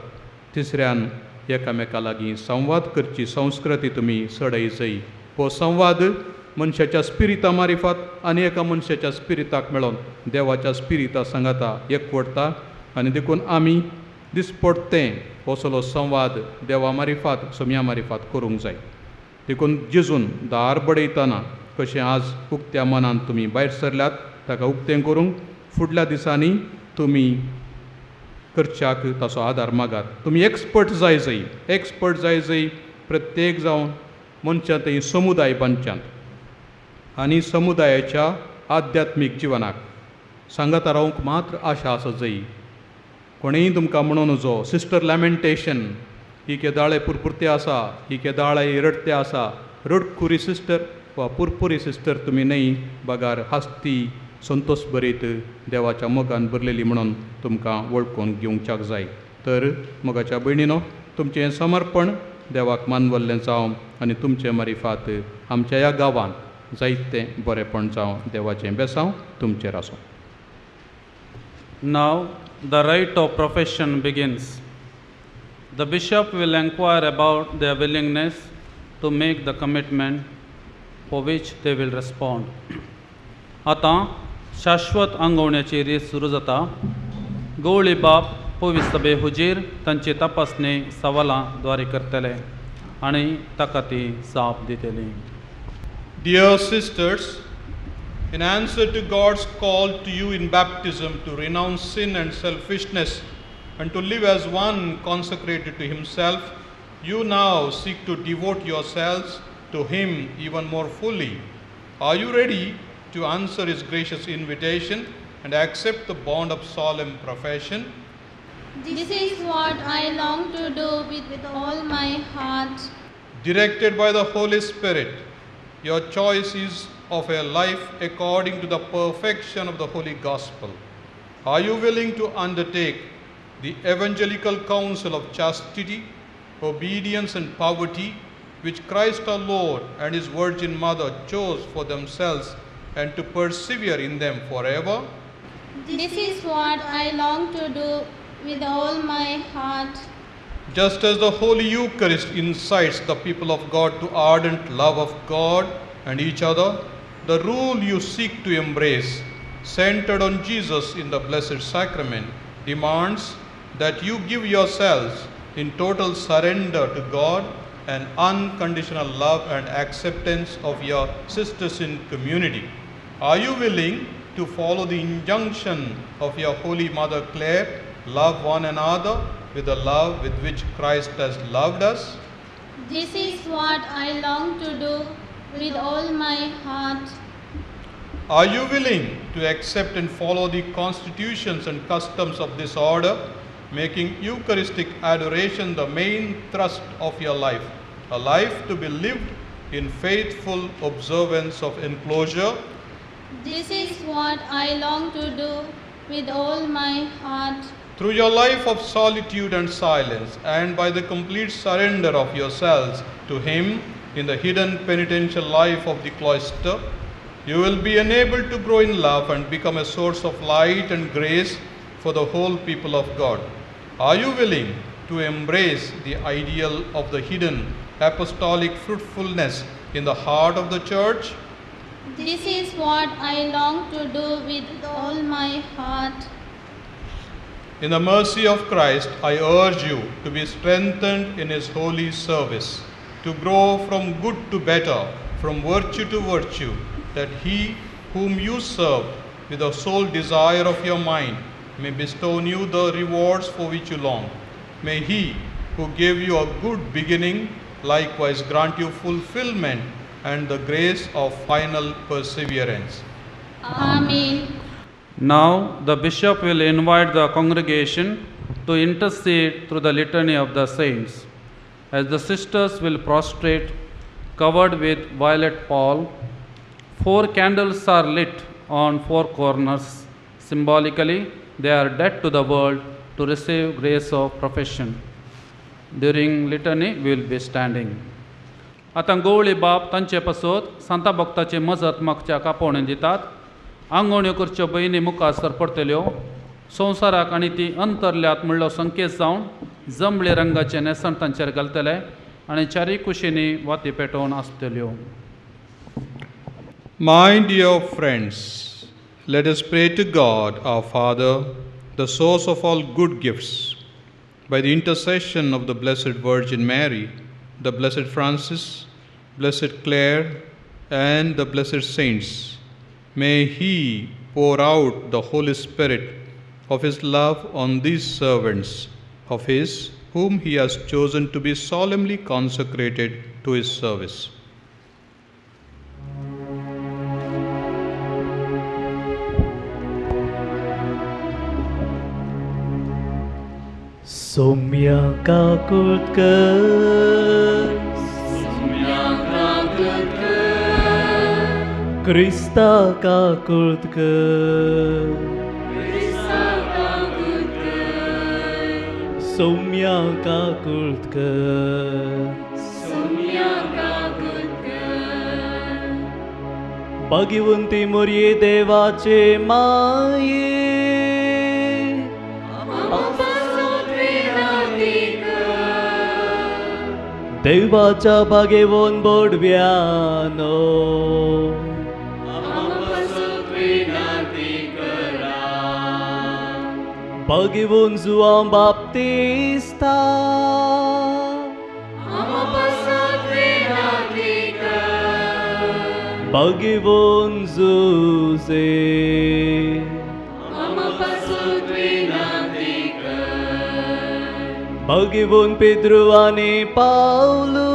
तिसऱ्यान एकामेका लागीं संवाद करची संस्कृती तुमी चडय जाय. हो संवाद मनशाच्या स्पिरिता मारिफात आनी एका मनशाच्या स्पिरिताक मेळोन देवाच्या स्पिरिता सांगाता एकवटता आनी देखून आमी दिसपडतें हो सगळो संवाद देवा मारिफात सोम्या मारिफात करूंक जाय. देखून जेजून दार बडयतना कशें आज उक्त्या मनान तुमी भायर सरल्यात ताका उक्तें करूंक फुडल्या दिसांनी तुमी करच्याक ताचो आदार मागात. तुमी एक्सपर्ट जाय जाय, एक्सपर्ट जाय जाय प्रत्येक जावन मनशां थंय समुदाय बांदच्यांत आनी समुदायाच्या आध्यात्मीक जिवनाक सांगाता रावंक मात्र आशा आसा जाय. कोणेय तुमकां म्हणून नजो सिस्टर लॅमेंटेशन ही केदाळे पुरपुरते आसा, ही केदाळे रडते आसा, रडकुरी सिस्टर वा पुरपुरी सिस्टर तुमी न्हय बगार हासती संतोश भरीत देवाच्या मोगान भरलेली म्हणून तुमकां वळखून घेवच्याक जाय. तर मोगाच्या भयणीनो, तुमचें समर्पण देवाक मानवल्लें जावं आनी तुमचें मारिफात आमच्या ह्या गांवांत जायतें बरेंपण जावं. देवाचें बेसांव तुमचेर आसूं. Now the rite of profession begins. The bishop will inquire about their willingness to make the commitment for which they will respond. आतां शाश्वत आंगवण्याची रीत सुरू जाता. गवळी बाप पवित्र सभे हुजीर तांची तपासणी सवालां द्वारे करतले आनी ताका ती जाप दितली. Dear sisters, in answer to God's call to you in baptism to renounce sin and selfishness and to live as one consecrated to Himself, you now seek to devote yourselves to Him even more fully. Are you ready to answer His gracious invitation and accept the bond of solemn profession? This is what I long to do with all my heart. Directed by the Holy Spirit, your choice is of a life according to the perfection of the Holy Gospel. Are you willing to undertake the evangelical counsel of chastity, obedience and poverty, which Christ our Lord and His Virgin Mother chose for themselves, and to persevere in them forever? This is what I long to do with all my heart. Just as the Holy Eucharist incites the people of God to ardent love of God and each other, the rule you seek to embrace, centered on Jesus in the Blessed Sacrament, demands that you give yourselves in total surrender to God and unconditional love and acceptance of your sisters in community. Are you willing to follow the injunction of your Holy Mother Clare, love one another with the love with which Christ has loved us? This is what I long to do with all my heart. Are you willing to accept and follow the constitutions and customs of this order, making Eucharistic adoration the main thrust of your life, a life to be lived in faithful observance of enclosure? This is what I long to do with all my heart. Through your life of solitude and silence, and by the complete surrender of yourselves to Him in the hidden penitential life of the cloister, you will be enabled to grow in love and become a source of light and grace for the whole people of God. Are you willing to embrace the ideal of the hidden apostolic fruitfulness in the heart of the Church? This is what I long to do with all my heart. In the mercy of Christ, I urge you to be strengthened in His holy service, to grow from good to better, from virtue to virtue, that He whom you serve with the sole desire of your mind may bestow on you the rewards for which you long. May He who gave you a good beginning likewise grant you fulfillment and the grace of final perseverance. Amen. Now the bishop will invite the congregation to intercede through the litany of the saints, as the sisters will prostrate, covered with violet pall. 4 candles are lit on 4 corners. Symbolically, they are dead to the world to receive grace of profession. During litany, we will be standing. आतां गवळी बाप तांचे पासत सांता भक्ताची मजत मागच्या कापोवणे दितात. आंगवण्यो करच्यो भयणी मुखार सरपडटल्यो. संवसाराक आनी ती अंतरल्यात म्हणलो संकेत जावन जंबळे रंगाचे न्हेसण तांचेर घालतले आनी चारीय कुशींनी वाती पेटोवन आसतल्यो. My dear friends, let us pray to God, our Father, the source of all good gifts. By the intercession of the Blessed Virgin Mary, the Blessed Francis, Blessed Clare, and the Blessed Saints, may He pour out the Holy Spirit of His love on these servants of His, whom He has chosen to be solemnly consecrated to His service. Soumya Kakodkar, Soumya Kakodkar, Krista Kakodkar, Krista Kakodkar, Soumya Kakodkar, Soumya Kakodkar, Bhagyavanti मोरये देवाचे माये, देवाच्या बागेवन बोडव्यानो बागेवन जुआंव बाप्तिस्ता बागेवन जुजे बागेवन पेद्रू आनी पावलू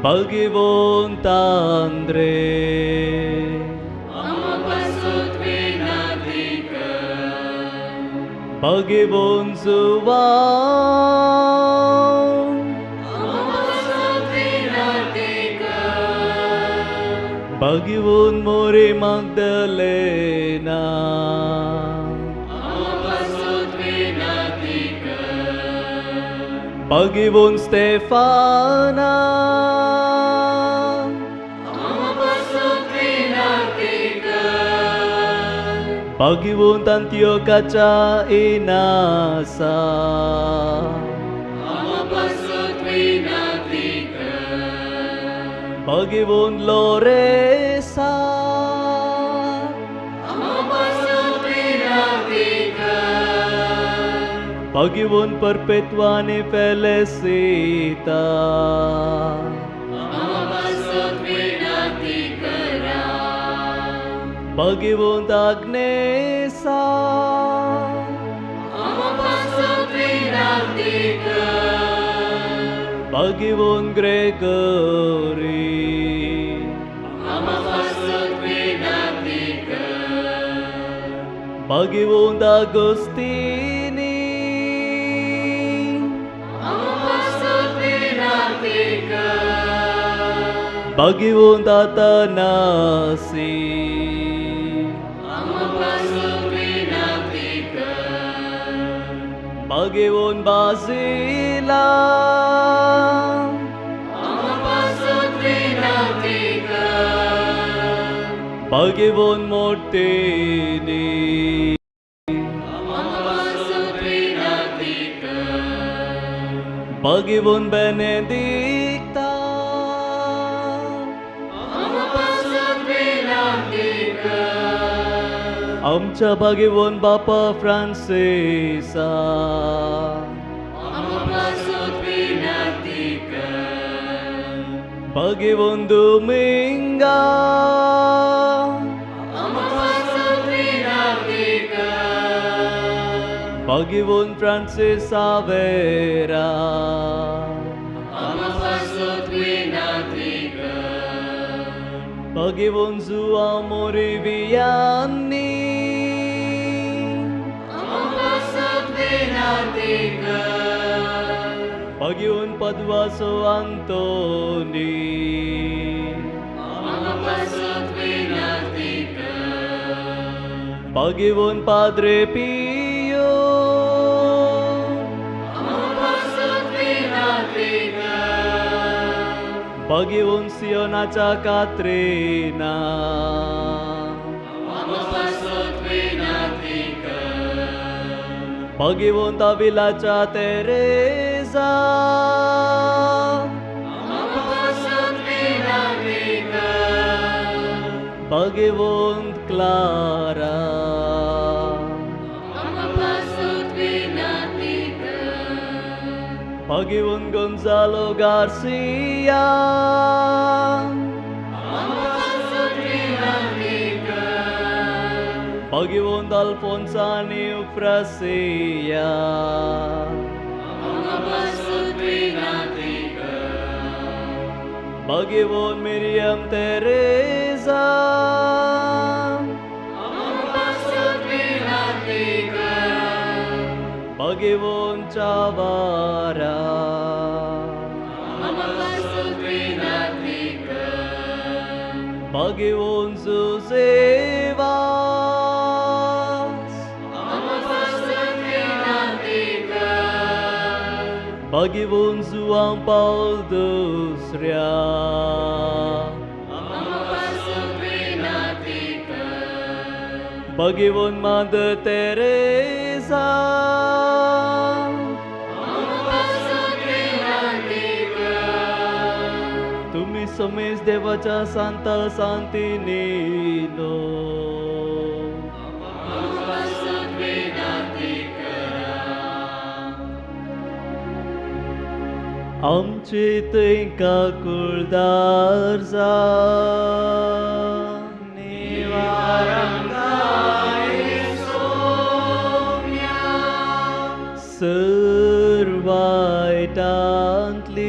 बागेवन तांद्रे बागेवन जुआंव बागेवन मोरी मागदलेना बागेवन स्टेफाना बागेवन अंतियोकाच्या इनासा बागेवन लोरेसा बागेवन परपेत्वा आनी फेलेसिता बागेवन आग्नेसा बागेवन Gregory बागेवन आगोस्तिनी बागेवन आतानासी बागेवन बाजिला बागेवन मोर्तेनी बागेवन बेनेदिक्ता आमच्या बागेवन बापा फ्रांसिसा बागेवन दुमिंगा बागेवन फ्रांसिस सावेरा बागेवन जुआंव मोरी Vianney बागेवन पदवासो Antony बागेवन पाद्रे पियो बागेवन सियोनाच्या कात्रिना बागेवन ताविलाच्या तेरेजा बागेवन क्लारा बागेवन गोंजालो गार्सिया बागेवन अल्फोन्सा आनी उफ्रासिया बागेवन मिरियम तेरेजा बागेवन चावारा बागेवन जुजेवास बागेवन जुआंव पावल दुसऱ्या भगवून मादर तेरेसा तुमी समेज देवाच्या सांता सांतिनी नो आमचे थंय काकुळदार जा सर्वायटांतली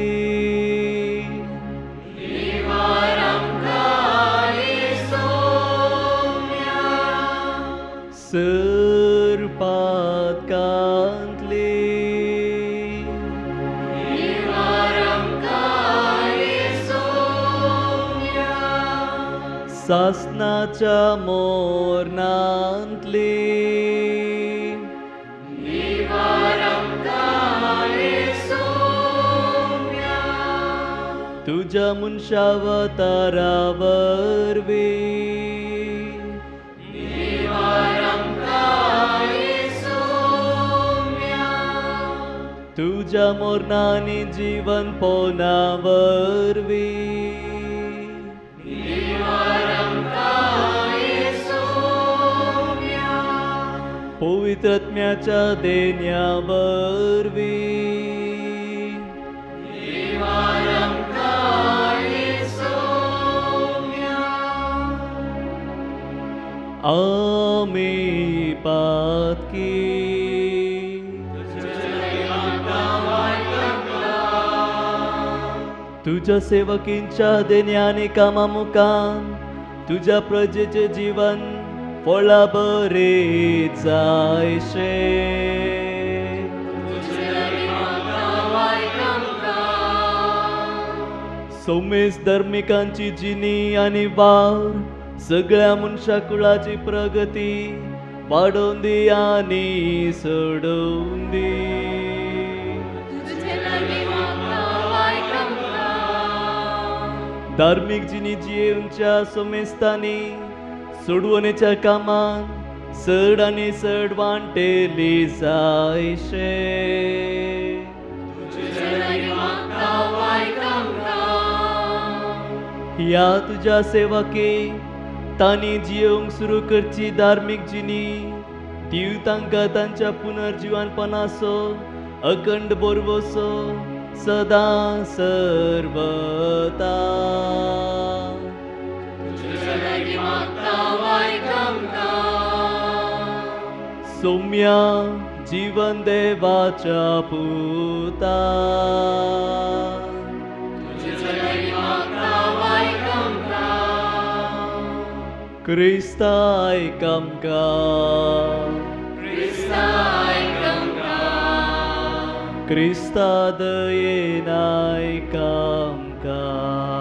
सरपातकांतली सासनाच्या मोरनांतली तुझ्या मनशावतारा वरवीं तुझ्या मोरनांनी जीवन पोना वरवीं पवित्रत्म्याच्या देण्या वरवीं आमी पातकी तुझ्या सेवकींच्या देण्याने कामा मुखान तुझ्या प्रजेचे जीवन फळा बरे जायशे सोमेस धर्मिकांची जिणी आनी वावर सगळ्या मनशा कुळाची प्रगती वाडोवन दी आनी सोडोवन दी धार्मीक जिणी जियेवच्या सोमेस्तांनी सोडवणेच्या कामान चड आनी चड वांटेली जायशे ह्या तुज्या सेवके तांणी जियेवंक सुरू करची धार्मीक जिणी दिव तांकां तांच्या पुनर्जिवनपणाचो अखंड बोरवसो सदां सर्वता सौम्या जीवन देवाच्या पुता क्रिस्ता आयक आमकां क्रिस्ता दयेन आयक आमकां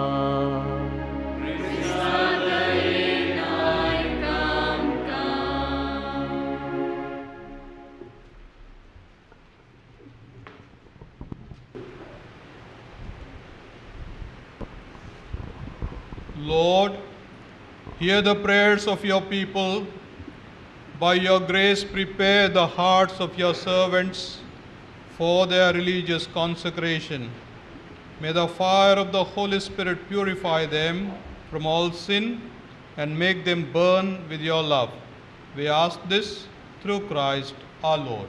Lord, hear the prayers of your people. By your grace, prepare the hearts of your servants for their religious consecration. May the fire of the Holy Spirit purify them from all sin and make them burn with your love. We ask this through Christ our Lord.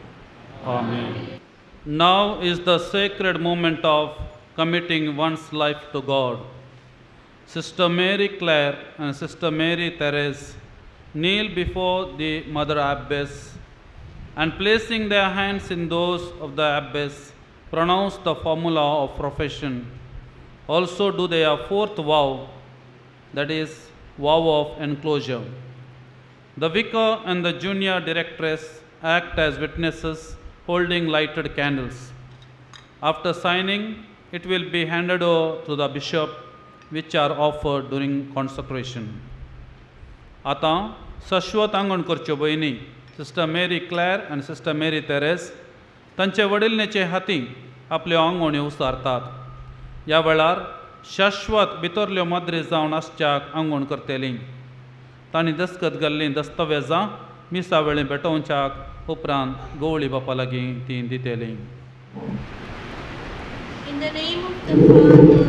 Amen. Now is the sacred moment of committing one's life to God. Sister Mary Claire and Sister Mary Therese kneel before the Mother Abbess and, placing their hands in those of the Abbess, pronounce the formula of profession. Also do their fourth vow, that is, vow of enclosure. The vicar and the junior directress act as witnesses holding lighted candles. After signing, it will be handed over to the bishop, which are offered during consecration. आतां शाश्वत आंगण करच्यो भयणी sister Mary क्लॅर आनी sister Mary Therese तांचे वडिलनेचे हाती आपल्यो आंगवण्यो उसारतात. ह्या वेळार शाश्वत भितरल्यो माद्री जावन आसच्याक आंगवण करतली. तांणी दस्खत घाल्लीं दस्तावेजां मिसा वेळी भेटोवच्याक उपरांत गवळी बापा लागीं ती दितली. In the name of the Father,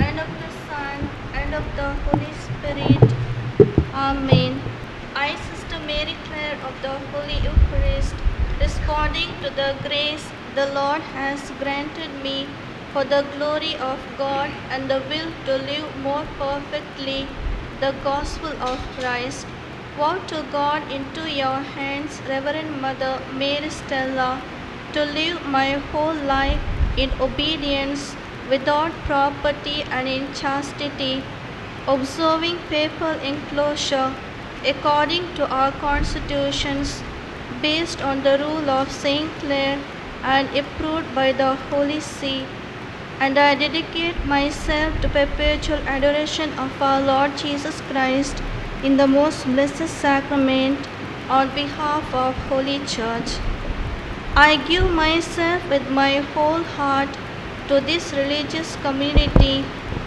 and of the Son, and of the Holy Spirit. Amen. I, Sister Mary Clare of the Holy Eucharist, responding to the grace the Lord has granted me for the glory of God and the will to live more perfectly the gospel of Christ, vow to God into your hands, Reverend Mother Mary Stella, to live my whole life in obedience, without property and in chastity, observing papal enclosure according to our constitutions, based on the rule of Saint Clare and approved by the Holy See. And I dedicate myself to perpetual adoration of our Lord Jesus Christ in the most blessed sacrament on behalf of Holy Church. I give myself with my whole heart to this religious community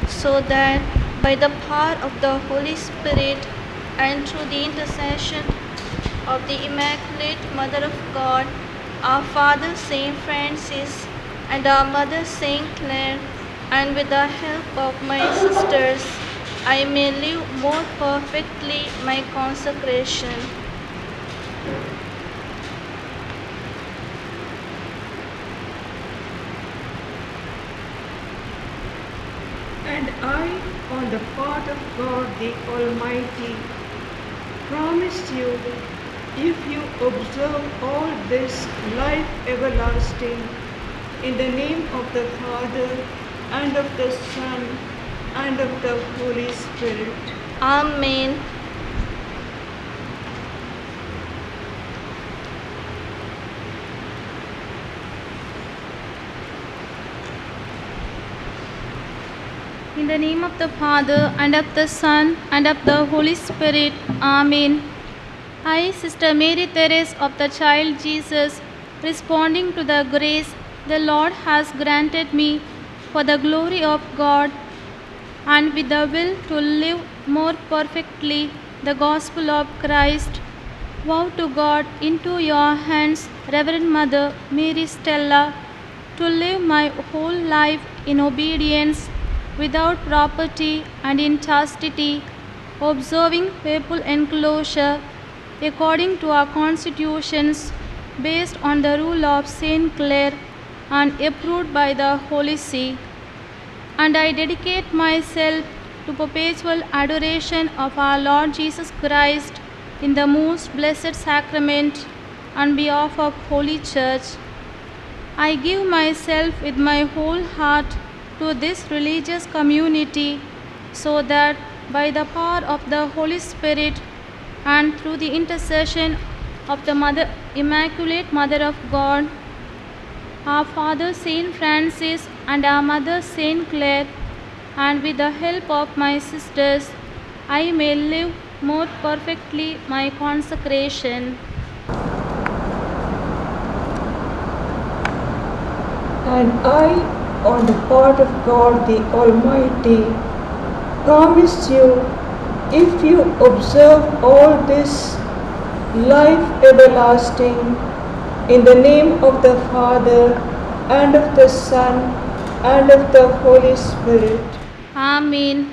so that by the power of the Holy Spirit and through the intercession of the Immaculate Mother of God, our Father Saint Francis, and our Mother Saint Clare, and with the help of my sisters, I may live more perfectly my consecration. And I, on the part of God the Almighty, promise you, if you observe all this life everlasting, in the name of the Father, and of the Son, and of the Holy Spirit. Amen. In the name of the Father, and of the Son, and of the Holy Spirit. Amen. I, Sister Mary Therese of the Child Jesus, responding to the grace the Lord has granted me for the glory of God, and with the will to live more perfectly the gospel of Christ, vow to God into your hands, Reverend Mother Mary Stella, to live my whole life in obedience, without property and in chastity, observing papal enclosure according to our constitutions, based on the rule of Saint Clare and approved by the Holy See. And I dedicate myself to perpetual adoration of our Lord Jesus Christ in the most blessed sacrament on behalf of Holy Church. I give myself with my whole heart to this religious community, so that by the power of the Holy Spirit and through the intercession of the Mother, Immaculate Mother of God, our Father Saint Francis and our Mother Saint Clare, and with the help of my sisters, I may live more perfectly my consecration. And I, on the part of God the Almighty, promise you, if you observe all this life everlasting, in the name of the Father, and of the Son, and of the Holy Spirit. Amen.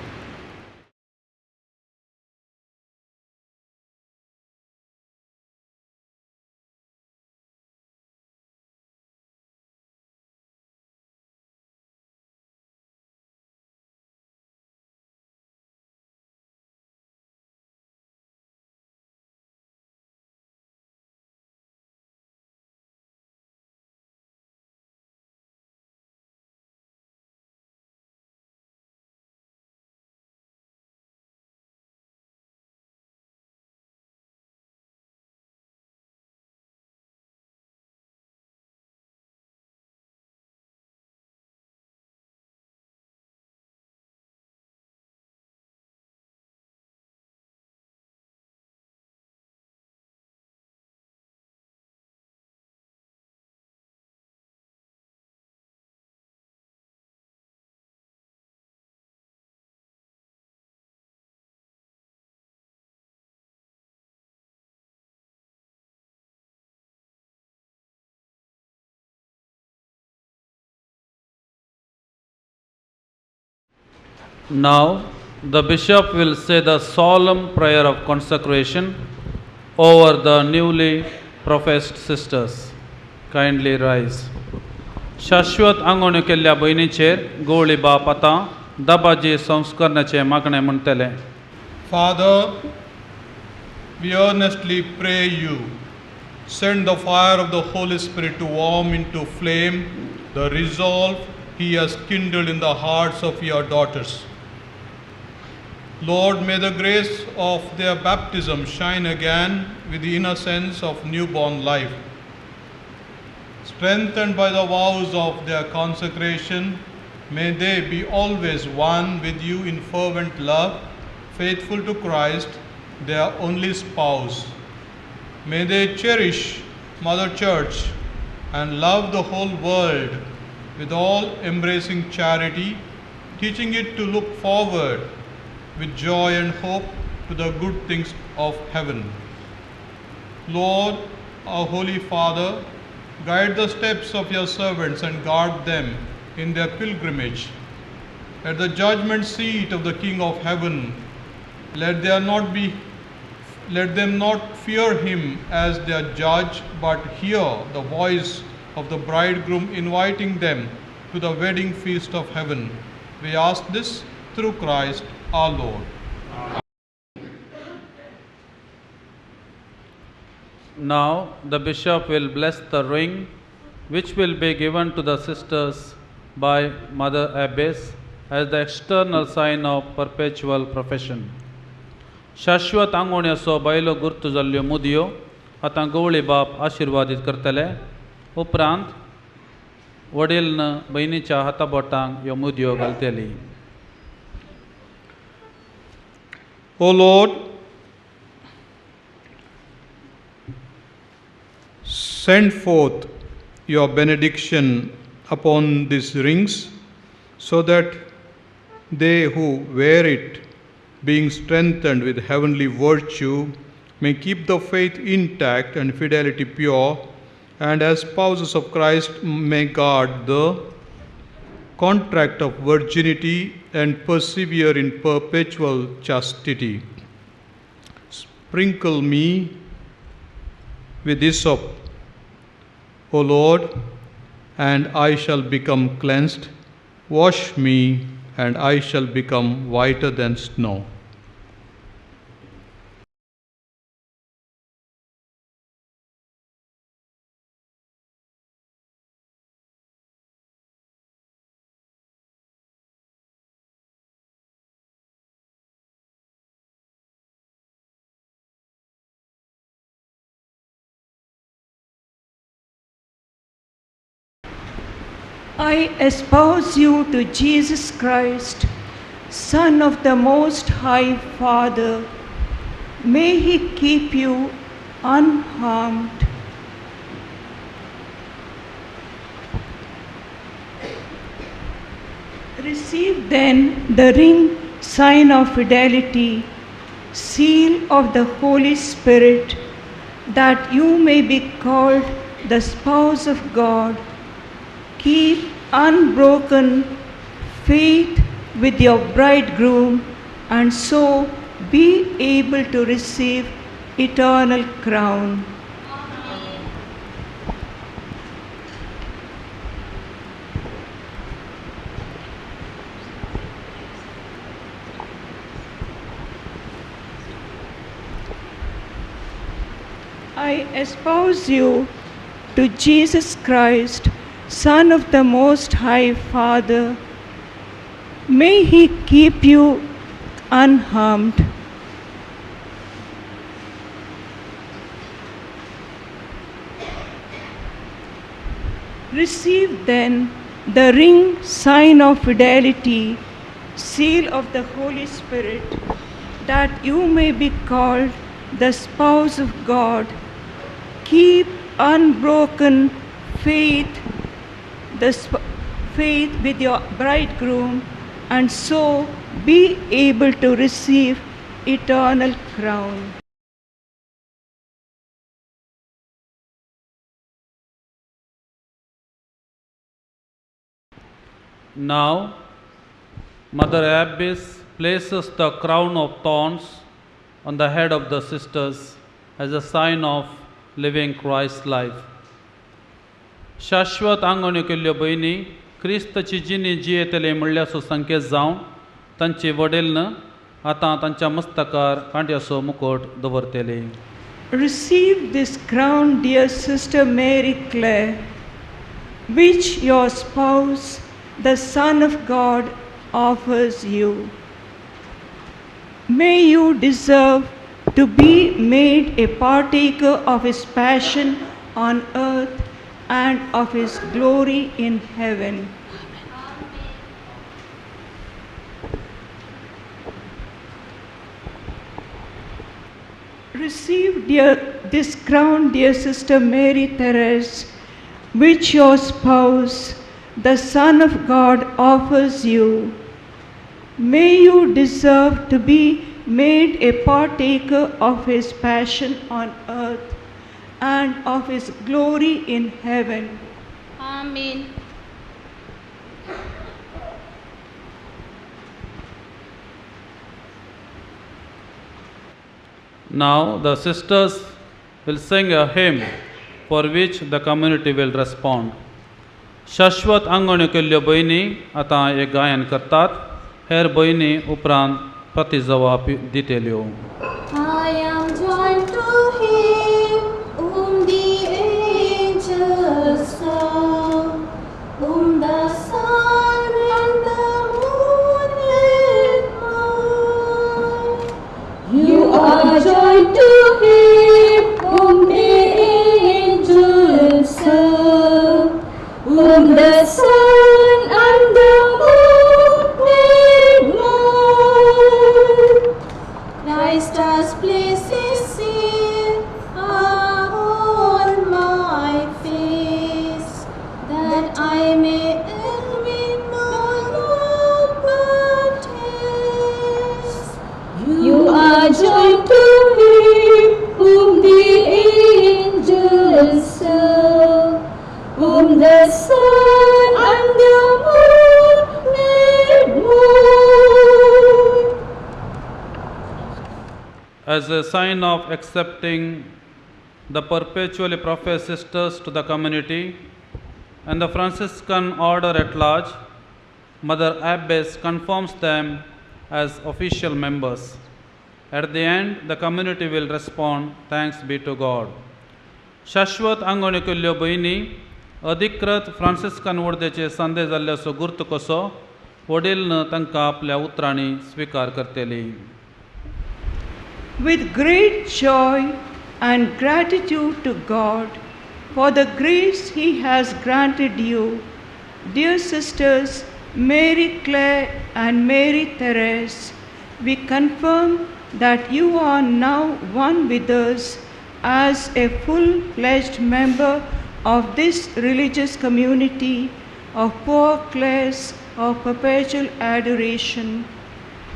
Now, the bishop will say the solemn prayer of consecration over the newly professed sisters. Kindly rise. शाश्वत आंगवण्यो केल्ल्या भयणीचेर गवळी बाप आतां दबाजी संस्करणाचें मागणें म्हणटले. Father, we earnestly pray you, send the fire of the Holy Spirit to warm into flame the resolve he has kindled in the hearts of your daughters. Lord, may the grace of their baptism shine again with the innocence of newborn life. Strengthened by the vows of their consecration, may they be always one with you in fervent love, faithful to Christ, their only spouse. May they cherish Mother Church and love the whole world with all embracing charity, teaching it to look forward with joy and hope to the good things of heaven. Lord, our Holy Father, guide the steps of your servants and guard them in their pilgrimage. At the judgment seat of the King of heaven, let them not fear him as their judge, but hear the voice of the bridegroom inviting them to the wedding feast of heaven. We ask this through Christ our Lord. Now the bishop will bless the ring which will be given to the sisters by Mother Abbess as the external sign of perpetual profession. शाश्वत आंगवण्याचो बायलो गुर्त जाल्ल्यो मुदयो आतां गवळी बाप आशिर्वादीत करतले. उपरांत वडील भयणीच्या हाताबोटांक ह्यो मुदयो घालतली. O Lord, send forth your benediction upon these rings, so that they who wear it, being strengthened with heavenly virtue, may keep the faith intact and fidelity pure, and as spouses of Christ may guard the contract of virginity and persevere in perpetual chastity. Sprinkle me with hyssop, O Lord, and I shall become cleansed. Wash me, and I shall become whiter than snow. I espouse you to Jesus Christ, Son of the Most High Father. May he keep you unharmed. Receive then the ring, sign of fidelity, seal of the Holy Spirit, that you may be called the spouse of God. Keep unbroken faith with your bridegroom, and so be able to receive eternal crown. Amen. I espouse you to Jesus Christ, Son of the Most High Father. May he keep you unharmed. Receive then the ring, sign of fidelity, seal of the Holy Spirit, that you may be called the spouse of God. Keep unbroken faith, the faith with your bridegroom, and so be able to receive eternal crown. Now, Mother Abbess places the crown of thorns on the head of the sisters as a sign of living Christ's life. शाश्वत आंगवण्यो केल्ल्यो भयणी क्रिस्ताची जिणी जियेतले म्हणल्याचो संकेत जावन तांचे वडील आतां तांच्या मस्तकार कांट्याचो मुकोट दवरतले. Receive this crown, dear Sister Mary Claire, which your spouse, the Son of God, offers you. May you deserve to be made a partaker of his passion on earth and of his glory in heaven. Receive, dear, this crown, dear Sister Mary Therese, which your spouse, the Son of God, offers you. May you deserve to be made a partaker of his passion on earth and of his glory in heaven. Amen. Now the sisters will sing a hymn for which the community will respond. शाश्वत आंगवण्यो केल्ल्यो भयणी आतां एक गायन करतात. हेर भयणी उपरांत प्रतिजवाब दितल्यो. I am joined to him whom the angels serve, whom the sun and the moon admire. You are joined to him whom the angels serve, whom the sun and the moon admire. Christ has placed his seal upon my face, that I may envy no love but his. You are joined to him whom the angels serve, whom the sun and the moon admire. As a sign of accepting the perpetually professed sisters to the community and the Franciscan order at large, Mother Abbess confirms them as official members. At the end, the community will respond, Thanks be to God. शाश्वत आंगवण्यो केल्ल्यो भयणी अधिकृत Franciscan वडदेचे संदेश जाल्ल्याचो गुर्त कसो वडील तांकां आपल्या उतरांनी स्विकार करतली. With great joy and gratitude to God for the grace He has granted you, dear sisters Mary Claire and Mary Therese, we confirm that you are now one with us as a full-fledged member of this religious community of Poor Clares of Perpetual Adoration,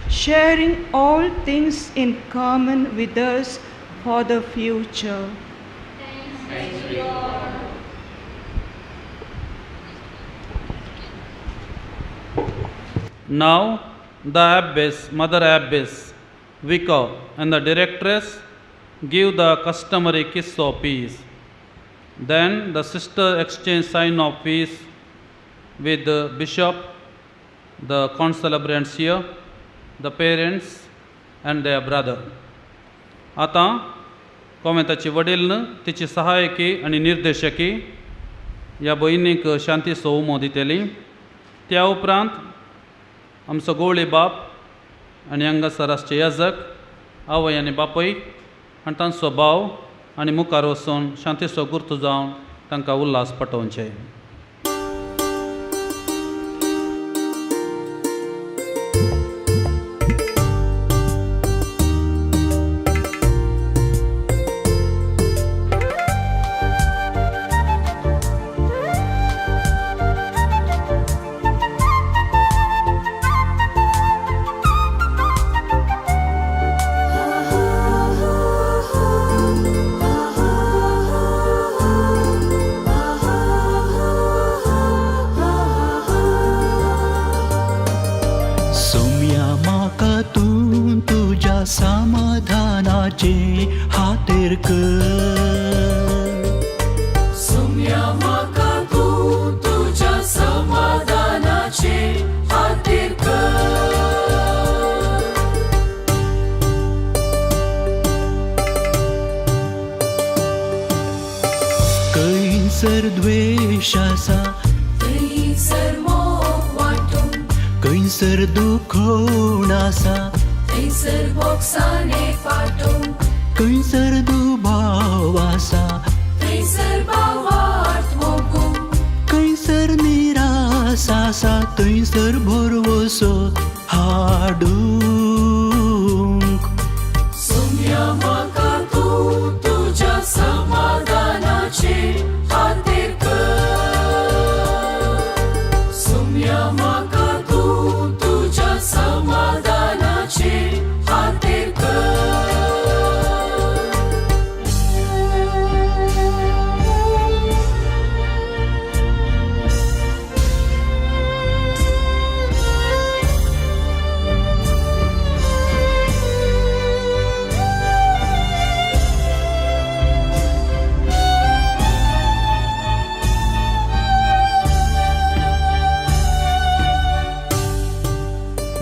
sharing all things in common with us for the future. Thanks be to God. Now, the abbess, Mother Abbess, vicar, and the directress give the customary kiss of peace. Then the sister exchange sign of peace with the bishop, the concelebrants here, the parents and their brother. आतां कोमेंताची वडील तिची सहायकी आनी निर्देशकी ह्या भयणीक शांतीचो उमो दितली. त्या उपरांत आमचो गवळी बाप आनी हांगासर आसचे याजक आवय आनी बापूय आनी तांचो भाव आनी मुखार वचून शांतीचो गुर्त जावन तांकां Ulhas पटोवचे. Ha ha ha ha ha ha. थंयसर द्वेश आसा, थंयसर मोग वांटूंक, खंयसर दुखोवण आसा, थंयसर भोगसाणे पाटूंक, खंयसर दुबाव आसा, थंयसर भावार्थ मोगूंक, खंयसर निरास आसा, थंयसर भरवसो हाडूंक. सोम्या म्हाका तूं तुज्या समाधानाचेर खातीर कर. सोम्या म्हाका तूं तुज्या समाधानाचेर खातीर कर.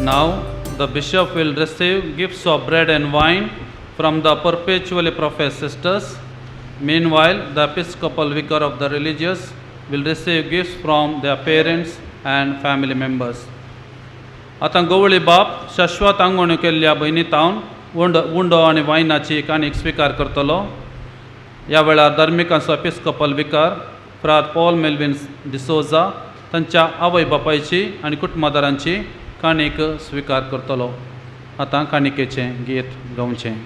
Now, the bishop will receive gifts of bread and wine from the perpetually professed sisters. Meanwhile, the episcopal vicar of the religious will receive gifts from their parents and family members. आतां गोवळी बाप शाश्वत आंगवण्यो केल्ल्या भयणी तावन उंडो आनी वायनाची काणीक स्विकार करतलो. ह्या वेळार धार्मिकांचो एपिस्कोपल विकार फ्राद पॉल मेल्विन डिसोजा तांच्या आवय बापायची आनी कुटुंबादारांची काणीक स्विकार करतलो. आतां काणिकेचें गीत गावचें.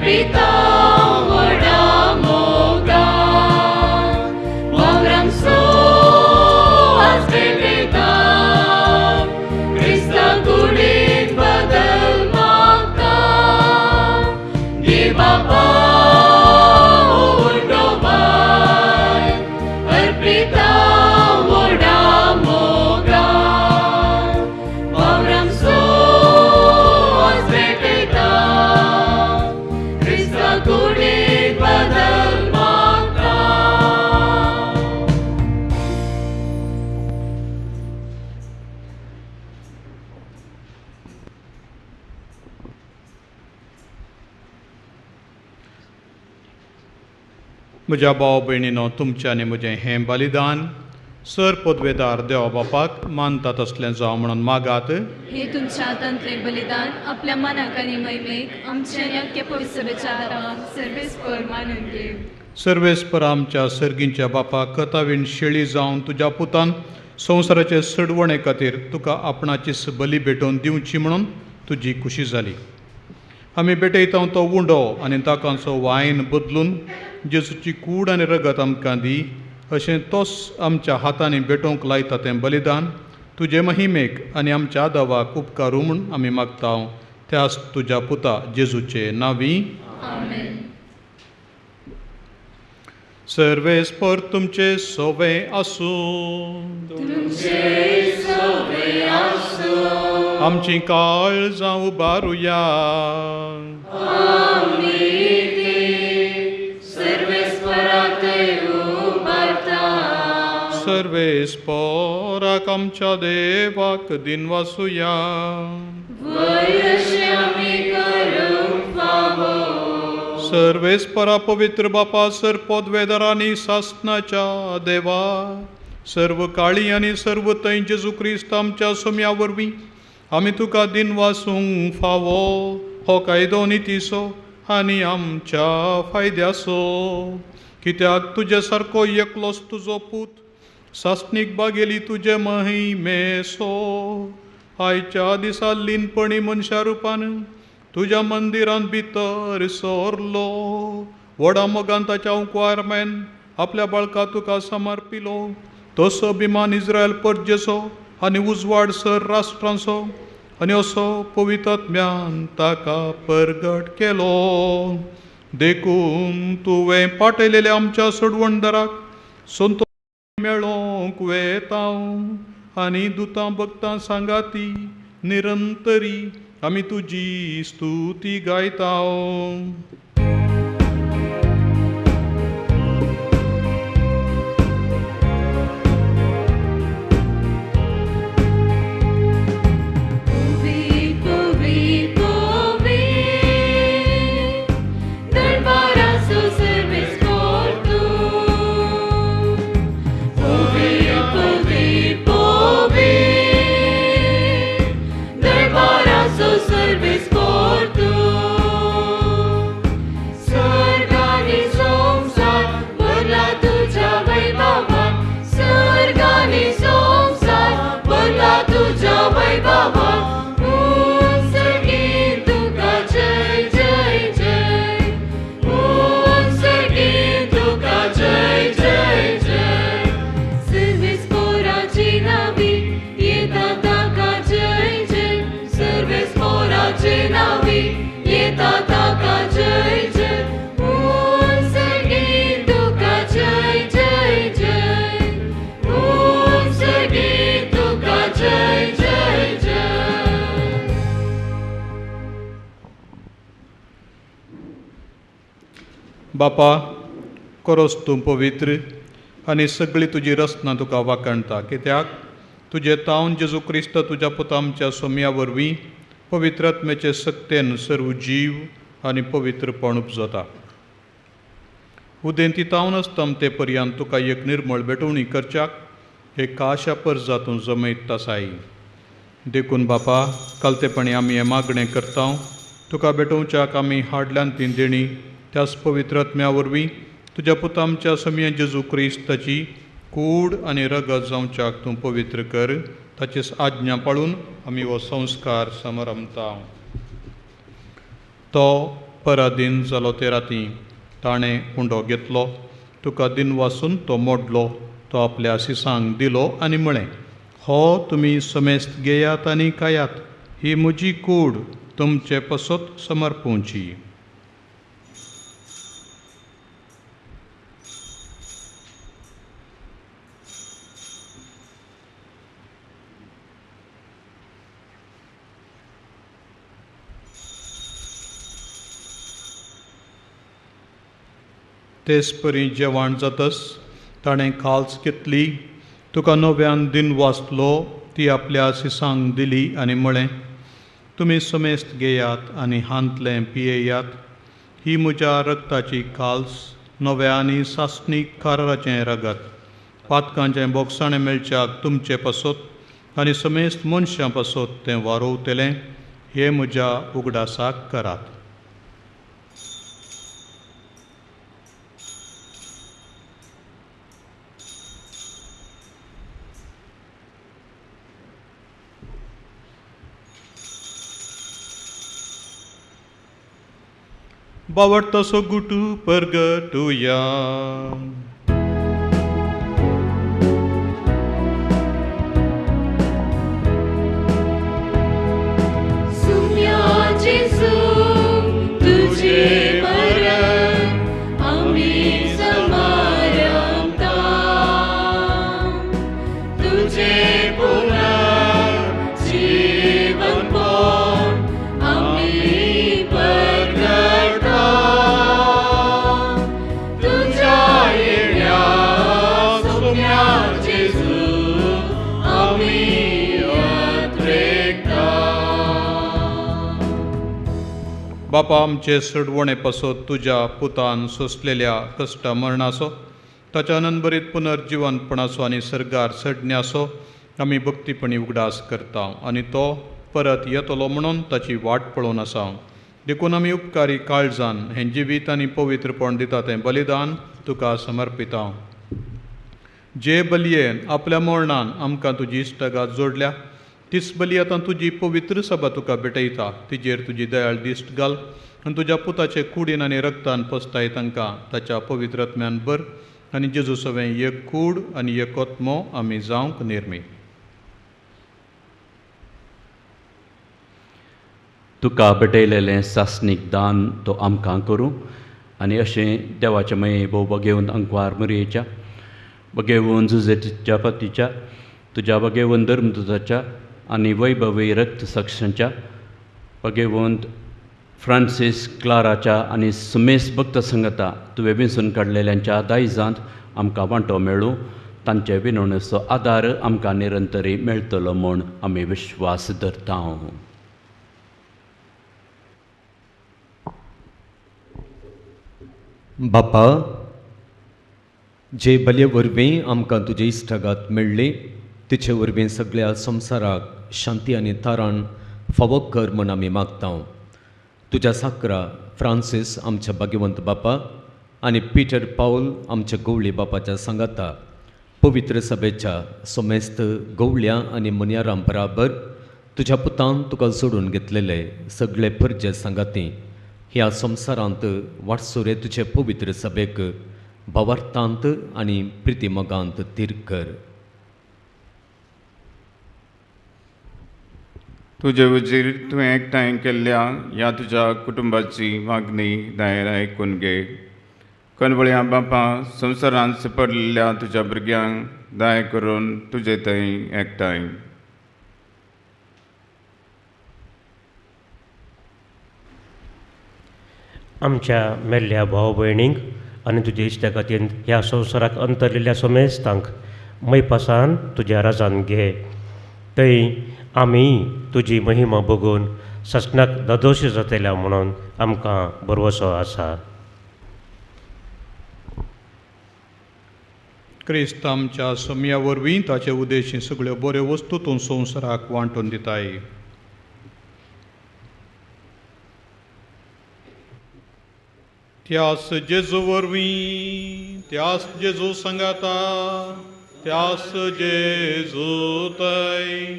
पिता वडा मोगान, वावरांसो क्रिस्ता कुडीत बदल मागता. म्हज्या भाव भयणीनो, तुमचें आनी म्हजें हें बलिदान सर पदवेदार देवा बापाक मानता तसलें जावं म्हणून मागात. हे तुमच्या हातांतलें बलिदान आपल्या मनाक आनी महिमेक आमच्या आनी अख्ख्या पवित्रच्या दावाक सर्वेस्पर मानून घेव. सर्वेस्पर आमच्या सर्गींच्या बापाक कथावीण शेळी जावन तुज्या पुतान संवसाराचे सडवणे खातीर तुका आपणाचीच बली भेटोवन दिवची म्हणून तुजी खुशी जाली. आमी भेटयता तो उंडो आनी ताकांचो वायन बदलून जेजूची कूड आनी रगत आमकां दी, अशें तोच आमच्या हातांनी भेटोवंक लायता तें बलिदान तुजे महिमेक आनी आमच्या दावाक उपकारू म्हूण आमी मागता त्याच तुज्या पुता जेजूचे नांवी. आमेन. सर्वेस्पर तुमचे सोवे आसूं. तुमचे सोवे आसूं. आमची काळजां उबारुया. आमी ती सर्वेस्पराक उबारता. सर्वेस्पराक आमच्या देवाक दिनवासुया. वय अशें आमी करूंक फावो. सर्वेस्परा पवित्र बापा, सर पदवेदारांनी सासनाच्या देवा, सर्व काळी आनी सर्व थंय जेजू क्रिस्त आमच्या सोम्या वरवीं आमी तुका दिनवासूंक फावो हो कायदो नितीचो आनी आमच्या फायद्याचो. कित्याक तुजे सारको एकलोच तुजो पूत सासणीक बागेली तुजे महिमेसो आयच्या दिसा लीनपणी मनशा रुपान तुज्या मंदिरांत भितर सरलो. व्हडा मोगान ताच्या उंकवारमेन आपल्या बाळका तुका समर्पिलो. तसो अभिमान इस्रायल परजेचो आनी उजवाड सर राष्ट्रांचो आनी असो पवित्रात्म्यान ताका परगट केलो. देखून तुवें पाठयलेल्या आमच्या सोडवणदाराक संतोश मेळोवंक वेता आनी दुतां भक्तां सांगाती निरंतरी आमी तुजी स्तुती गायता. बापा, करोस तूं पवित्र आनी सगळी तुजी रचना तुका वाखाणता. कित्याक तुजे तावन जेजू क्रिस्त तुज्या पुता आमच्या सोम्या वरवीं पवित्रात्म्याचे सक्तेन सर्व जीव आनी पवित्रपण उपजता. उदेंती तावन आसता ते पर्यंत तुका एक निर्मळ भेटवणी करच्याक एक आशा परजा तूं जमयत आसाय. देखून बापा, कालतेपणी आमी हें मागणें करता तुका भेटोवच्याक आमी हाडल्यान ती देणी त्याच पवित्रात्म्या वरवीं तुज्या पुता आमच्या समिया जेजू क्रिस्ताची कूड आनी रगत जावच्याक तूं पवित्र कर. ताचीच आज्ञा पाळून आमी हो संस्कार समरमता. तो पराधीन जालो ते राती ताणें उंडो घेतलो, तुका दिनवासून तो मोडलो, तो आपल्या सिसांक दिलो आनी म्हळें, हो तुमी समेस्त घेयात आनी खायात, ही म्हजी कूड तुमचे पसत समर्पूंची. तेच परी जेवण जातस ताणें खाल्स घेतली, तुका नव्यान दिन वाचलो, ती आपल्या सिसांक दिली आनी म्हळें, तुमी समेस्त घेयात आनी हांतलें पियेयात. ही म्हज्या रक्ताची खाल्स, नव्या आनी सासणीक काराचें रगत, पातकांचें बोगसाणें मेळच्याक तुमचे पासत आनी समेस्त मनशां पासत तें वारोवतलें. हें म्हज्या उगडासाक करात. बावडतासो गुटू परगटुया. सुम्या जेजू तुझे मरण आमी समारंभता, तुझे पुनर्जीवनपण आमी परगटा, तुझ्या येण्या सुम्या जेजू आमी अत्रेकता. बापा, आमचे सडवणे पासत तुज्या पुतान सोंसलेल्या कश्टा मरणाचो, ताच्या अनंतभरीत पुनर्जिवनपणाचो आनी सर्गार सडण्याचो आमी भक्तीपणी उगडास करता आनी तो परत येतलो म्हणून ताची वाट पळोवन आसा. देखून आमी उपकारी काळजान हें जिवीत आनी पवित्रपण दिता तें बलिदान तुका समर्पिता. जे बलयेन आपल्या मरणान आमकां तुजी इश्टागात जोडल्या, तीच बली आतां तुजी पवित्र सभा तुका भेटयता. तिजेर तुजी दयाळ दिश्ट घाल आनी तुज्या पुताचे कुडीन आनी रक्तान पसताय तांकां ताच्या पवित्र आत्म्यान भर आनी जेजू सवें एक कूड आनी एक आत्मो आमी जावंक निर्मी. तुका भेटयलेलें सासणीक दान तो आमकां करूं आनी अशें देवाचें मये भोव बगेवन अंकवार मुरयेच्या, बगेवन जुजेच्या पतीच्या, तुज्या बगेवन धर्मदुताच्या आनी वैभवी रक्त सक्षांच्या, बगेवंत फ्रांसीस क्लाराच्या आनी सुमेस भक्त संगता तुवें विंचून काडलेल्यांच्या दायजांत आमकां वांटो मेळूं. तांचे विनवणेचो आदार आमकां निरंतरी मेळटलो म्हूण आमी विश्वास धरता. बापा, जे बलये वरवीं आमकां तुजे इश्टागात मेळ्ळी, तिचे वरवीं सगळ्या संवसाराक शांती आनी तारण फावो कर म्हूण आमी मागता. तुज्या साकरा फ्रांसीस आमच्या भाग्यवंत बापा आनी पीटर पावल आमच्या गवळी बापाच्या सांगाता पवित्र सभेच्या समेस्त गवळ्या आनी मुनयारां बराबर तुज्या पुतान तुका जोडून घेतलेले सगळे परजे सांगाती ह्या संवसारांत वाटसुरे तुजे पवित्र सभेक भावार्थांत आनी प्रितीमोगांत थीर कर. तुजे वजीर तुवें एकठांय केल्ल्या ह्या तुज्या कुटुंबाची मागणी दायर आयकून घे. कनवळ्या बापा, संवसारांत सपडलेल्या तुज्या भुरग्यांक दाय करून तुजे थंय एकठांय. आमच्या मेल्ल्या भाव भयणींक आनी तुजे इश्टा खातीर ह्या संवसाराक अंतरलेल्या समेस्तांक मैपासान तुज्या राजान घे. थंय आमी तुजी महिमा बघून ससनाक दादोश जातल्या म्हणून आमकां भरवसो आसा. क्रिस्त आमच्या सम्या वरवीं ताचे उद्देशी सगळ्यो बऱ्यो वस्तू तूं संवसाराक वांटून दिताय. त्यास जेजू वरवीं, त्यास जेजू सांगाता, त्यास जेजू तय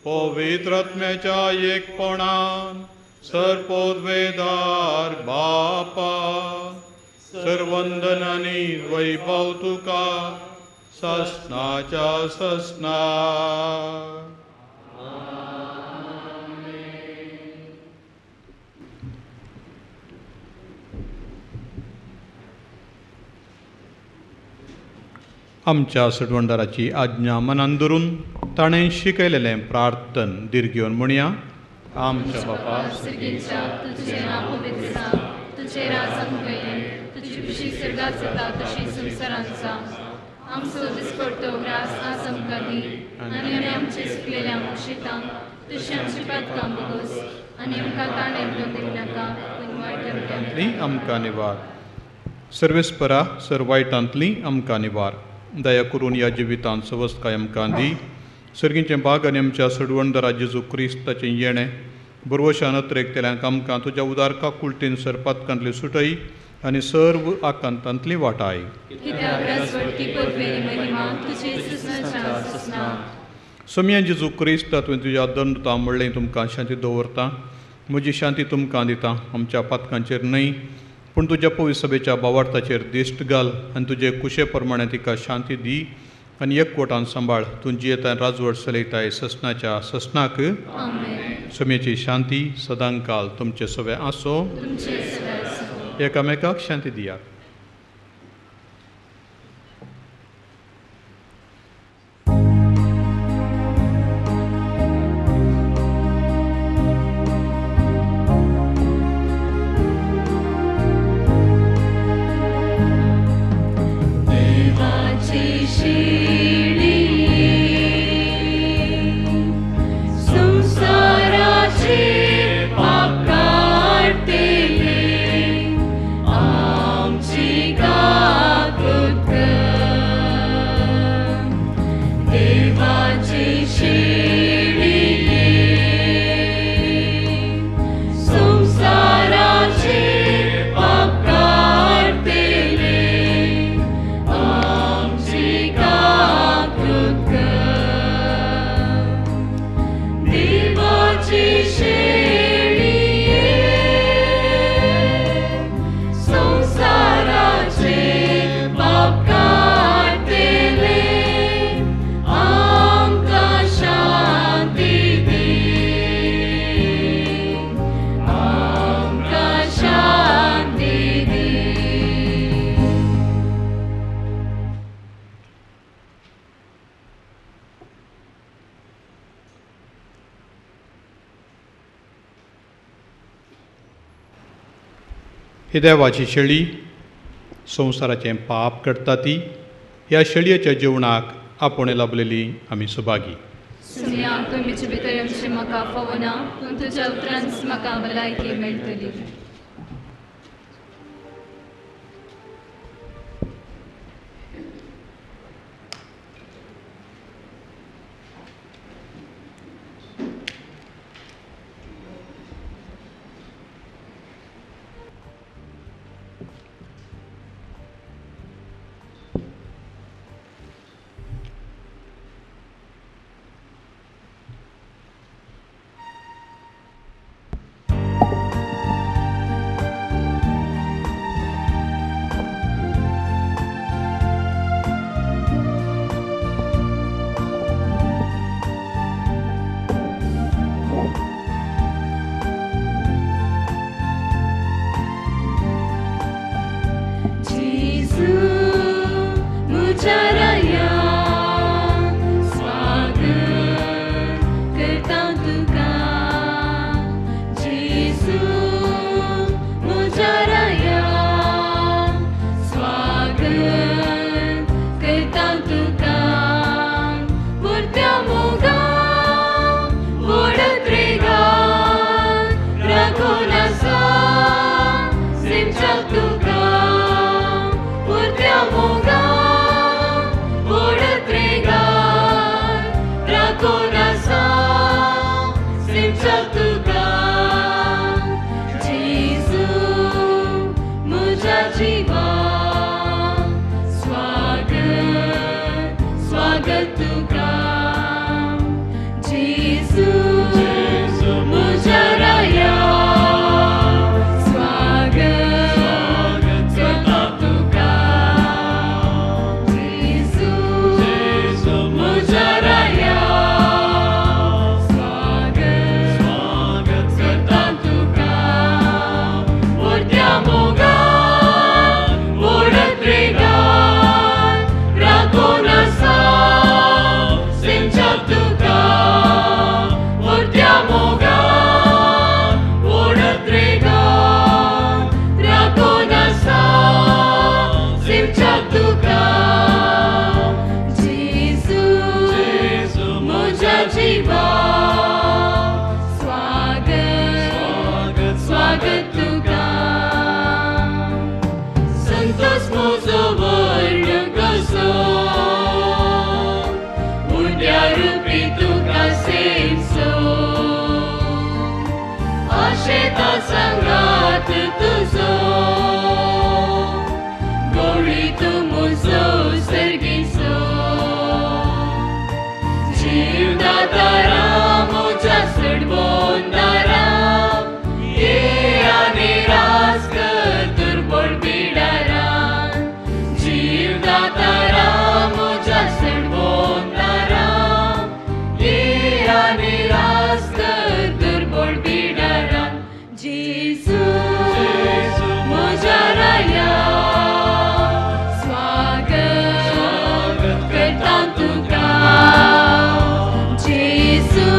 पवित्र आत्म्याच्या एकपणान सर्पोद्वेदार बापा सर्वंदन आनी वैभव तुका ससनाच्या ससना. आमच्या सटवंडाराची आज्ञा मनान धरून ताणें शिकयलेलें प्रार्थन दीर्घ म्हणया. आमच्या बापा तुजें नांव पवित्र जावं, तुजें राज आमकां येवं, तुजी खुशी स्वर्गात जाता तशी संवसारांत जावं. आमचो दिसपडतो ग्रास आज आमकां दी आनी आमी आमचे चुकलेल्यांक शितां तशी आमची पातकां भोगोस आनी आमकां ताणें दिवं नाका पूण वायट आमकां निवार. सर्वेस्परा सर वायटांतली आमकां निवार. दया करून ह्या जिवितांत सवस्तकाय आमकां दी. सर्गीचें बाग आनी आमच्या सडवणदारा जेजू क्रिस्ताचें येणें बरवशान अत्रेकतेल्यांक आमकां तुज्या उदार काकुळटीन सरपातकांतली सुटय आनी सर्व आकांतांतली वाटाय. सोमया जेजू क्रिस्त तुवें तुज्या दंडता म्हणलें तुमकां शांती दवरता, म्हजी शांती तुमकां दिता. आमच्या पातकांचेर न्हय पूण तुज्या पवित्र सभेच्या बावार्थाचेर दिश्ट घाल आनी तुजे कुशे प्रमाणे तिका शांती दी आनी एकवटान सांबाळ. तूं जियेता राजवट चलयताय ससनाच्या ससनाक. सोम्याची शांती सदांकाल तुमचे सवे आसो. एकामेकाक शांती दियात. ही देवाची शेळी संवसाराचें पाप करता ती ह्या शेळयेच्या जेवणाक आपोवणें लाभलेली आमी सुभागी. सुमया तुमचे भितर आमचें म्हाका फावना पूण तुज्या उपरांत म्हाका भलायकी मेळटली. सांगात तुजो गोळी तूं म्हजो सर्गीचो जीव दातारा म्हज्या सडबोन दारा ये आनी रास कर दुर्बळ बिडारान जीव दातारा म्हज्या सडबोन दारा ये आनी रास कर दुर्बळ बिडारान जेजू म्हज्या राया स्वागत करता तुका जेजू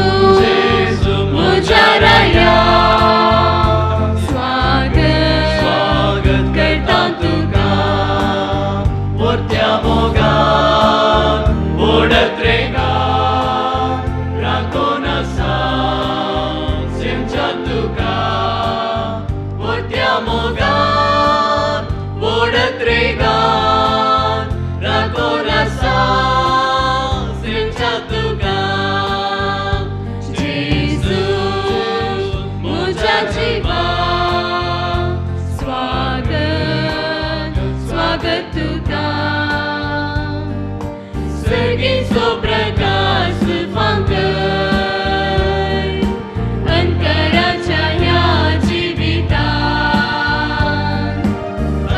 म्हज्या राया स्वागत करता तुका मोठ्या मोगान ओडत रेगान राखून आसा सेमच्या तुका मोठ्या मोगान ओडत रेगान राखून आसा सेमच्या तुका जेजू म्हज्या जिवा स्वागत स्वागत तुका सर्गीचो प्रकाश फांकय अंतराच्या ह्या जिवितान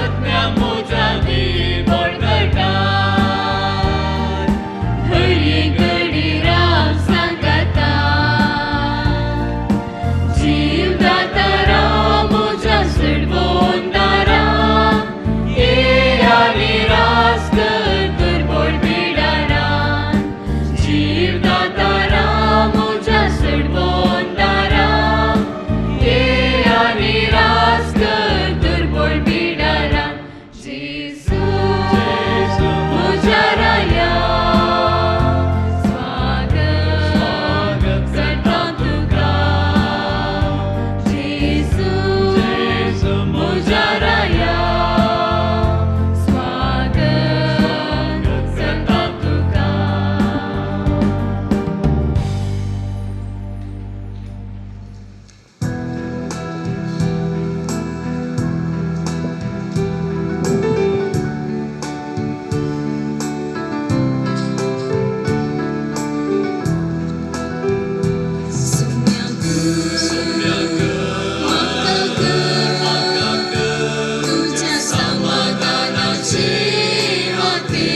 आत्म्या म्हज्या निर्मळ करतात हरी घडी राव सांगाता जीव दातारा म्हज्या सडबोन दारा ये आनी रास कर दुर्बळ बिडारान जीव दातारा म्हज्या सडबोन दारा ये आनी रास कर दुर्बळ बिडारान जेजू म्हज्या राया स्वागत करता तुका जेजू म्हज्या राया स्वागत करता तुका. तुझ्या समाधानाचे हाते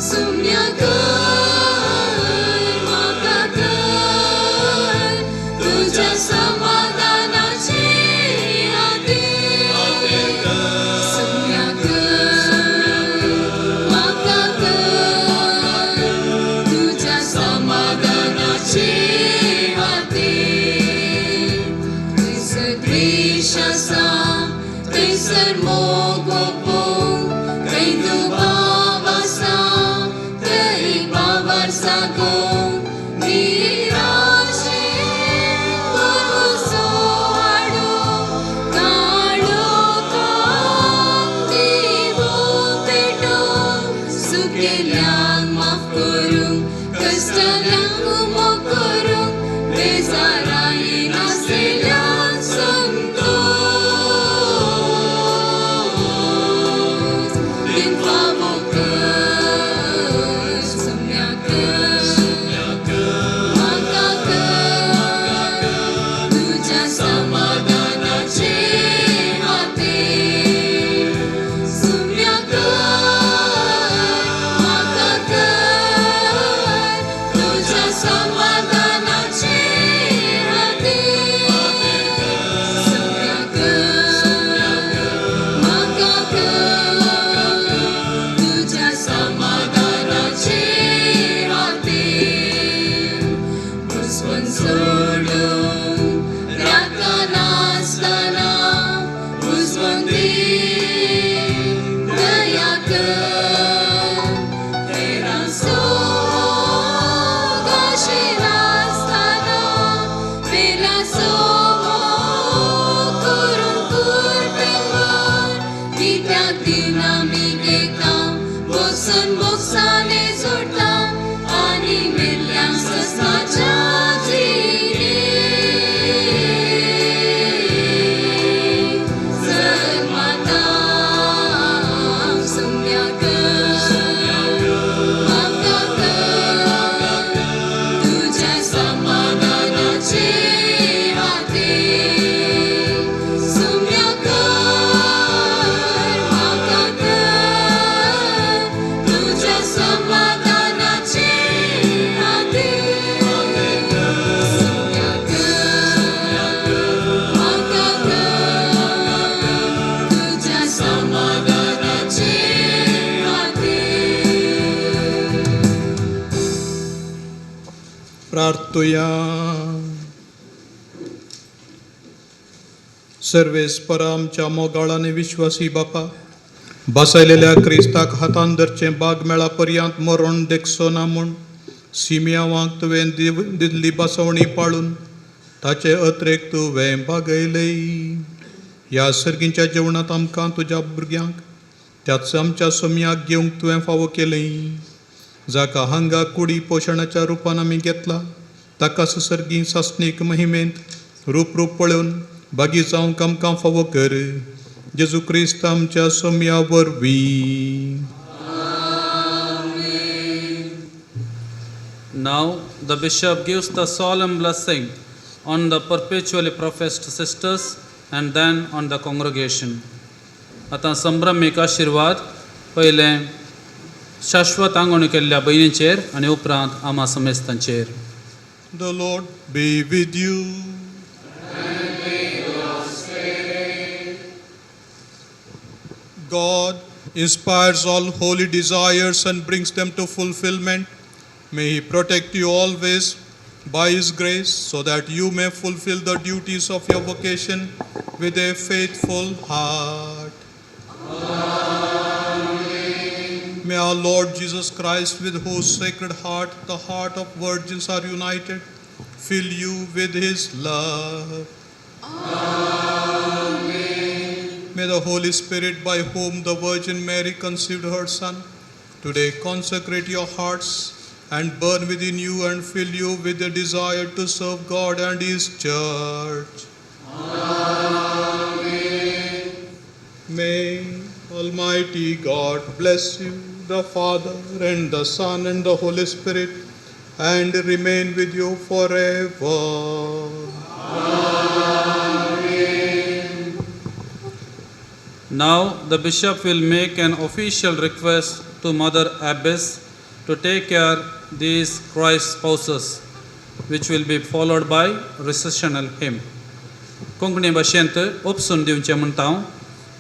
सुम्या कर म्हाका कर तुझ्या समाधानाचे हाते सुम्या कर म्हाका कर तुझ्या समाधानाचे हाते थंयसर द्वेश आसा थंयसर मोग ओपूंक थंय दुबाव आसा थंय बाबार सागूंक निराशे भरवसो हाडूंक काळोखाक दिवो पेटोवंक सुकेल्यांक माफ करूंक कश्टल्यांक उमो करूंक बेजारायेन आसलेल्यांक संतोष दिन फावो कर सुम्या कर म्हाका कर तुझ्या समाधानाचे हाते सुम्या कर म्हाका कर तुझ्या समाधानाचे हाते सुम्या कर म्हाका कर तुझ्या समाधानाचे हाते घुसपण सोडून राखा नासतना घुसपण दी दया कर हेरां सोग आशिनासतना पेल्या सोमोग करूंक कुरपेन भर कित्याक दिना मी घेता बोक्सन बोक्साने जोडटा आनी मेल्ल्यांक सस्नाच्या जिणेंत. मागतोया. सर्वेस्परा आमच्या मोगाळ आनी विश्वासी बापा, बसयलेल्या क्रिस्ताक हातान धरचें बाग मेळा पर्यंत मरण देखचो ना म्हूण सिमियांवाक तुवें दिल्ली बसवणी पाळून ताचे अत्रेक तुवें बागयलय. ह्या सर्गींच्या जेवणांत आमकां तुज्या भुरग्यांक त्याच आमच्या सोमयाक घेवंक तुवें फावो केलें. जाका हांगा कुडी पोशणाच्या रुपान आमी घेतला ताका सर्गीं सासणीक महिमेंत रूप रूप पळोवन बागी जावंक आमकां फावो कर. जेजू क्रिस्त आमच्या सोमया वरवीं. Now the bishop gives the solemn blessing on the perpetually professed sisters and then on the congregation. आतां संभ्रमीक आशिर्वाद पयलें शाश्वत आंगवणी केल्ल्या भयणींचेर आनी उपरांत आमा समेस्तांचेर. The Lord be with you. And with your spirit. God inspires all holy desires and brings them to fulfillment. May He protect you always by His grace, so that you may fulfill the duties of your vocation with a faithful heart. Amen. May our Lord Jesus Christ, with whose sacred heart the heart of virgins are united, fill you with His love. Amen. May the Holy Spirit, by whom the Virgin Mary conceived her Son, today consecrate your hearts and burn within you and fill you with the desire to serve God and His Church. Amen. May Almighty God bless you, the Father and the Son and the Holy Spirit, and remain with you forever. Amen. Now the bishop will make an official request to Mother Abbess to take care these Christ spouses, which will be followed by recessional hymn. Konkani भाशेंत उपसून दिवचें म्हणटा हांव.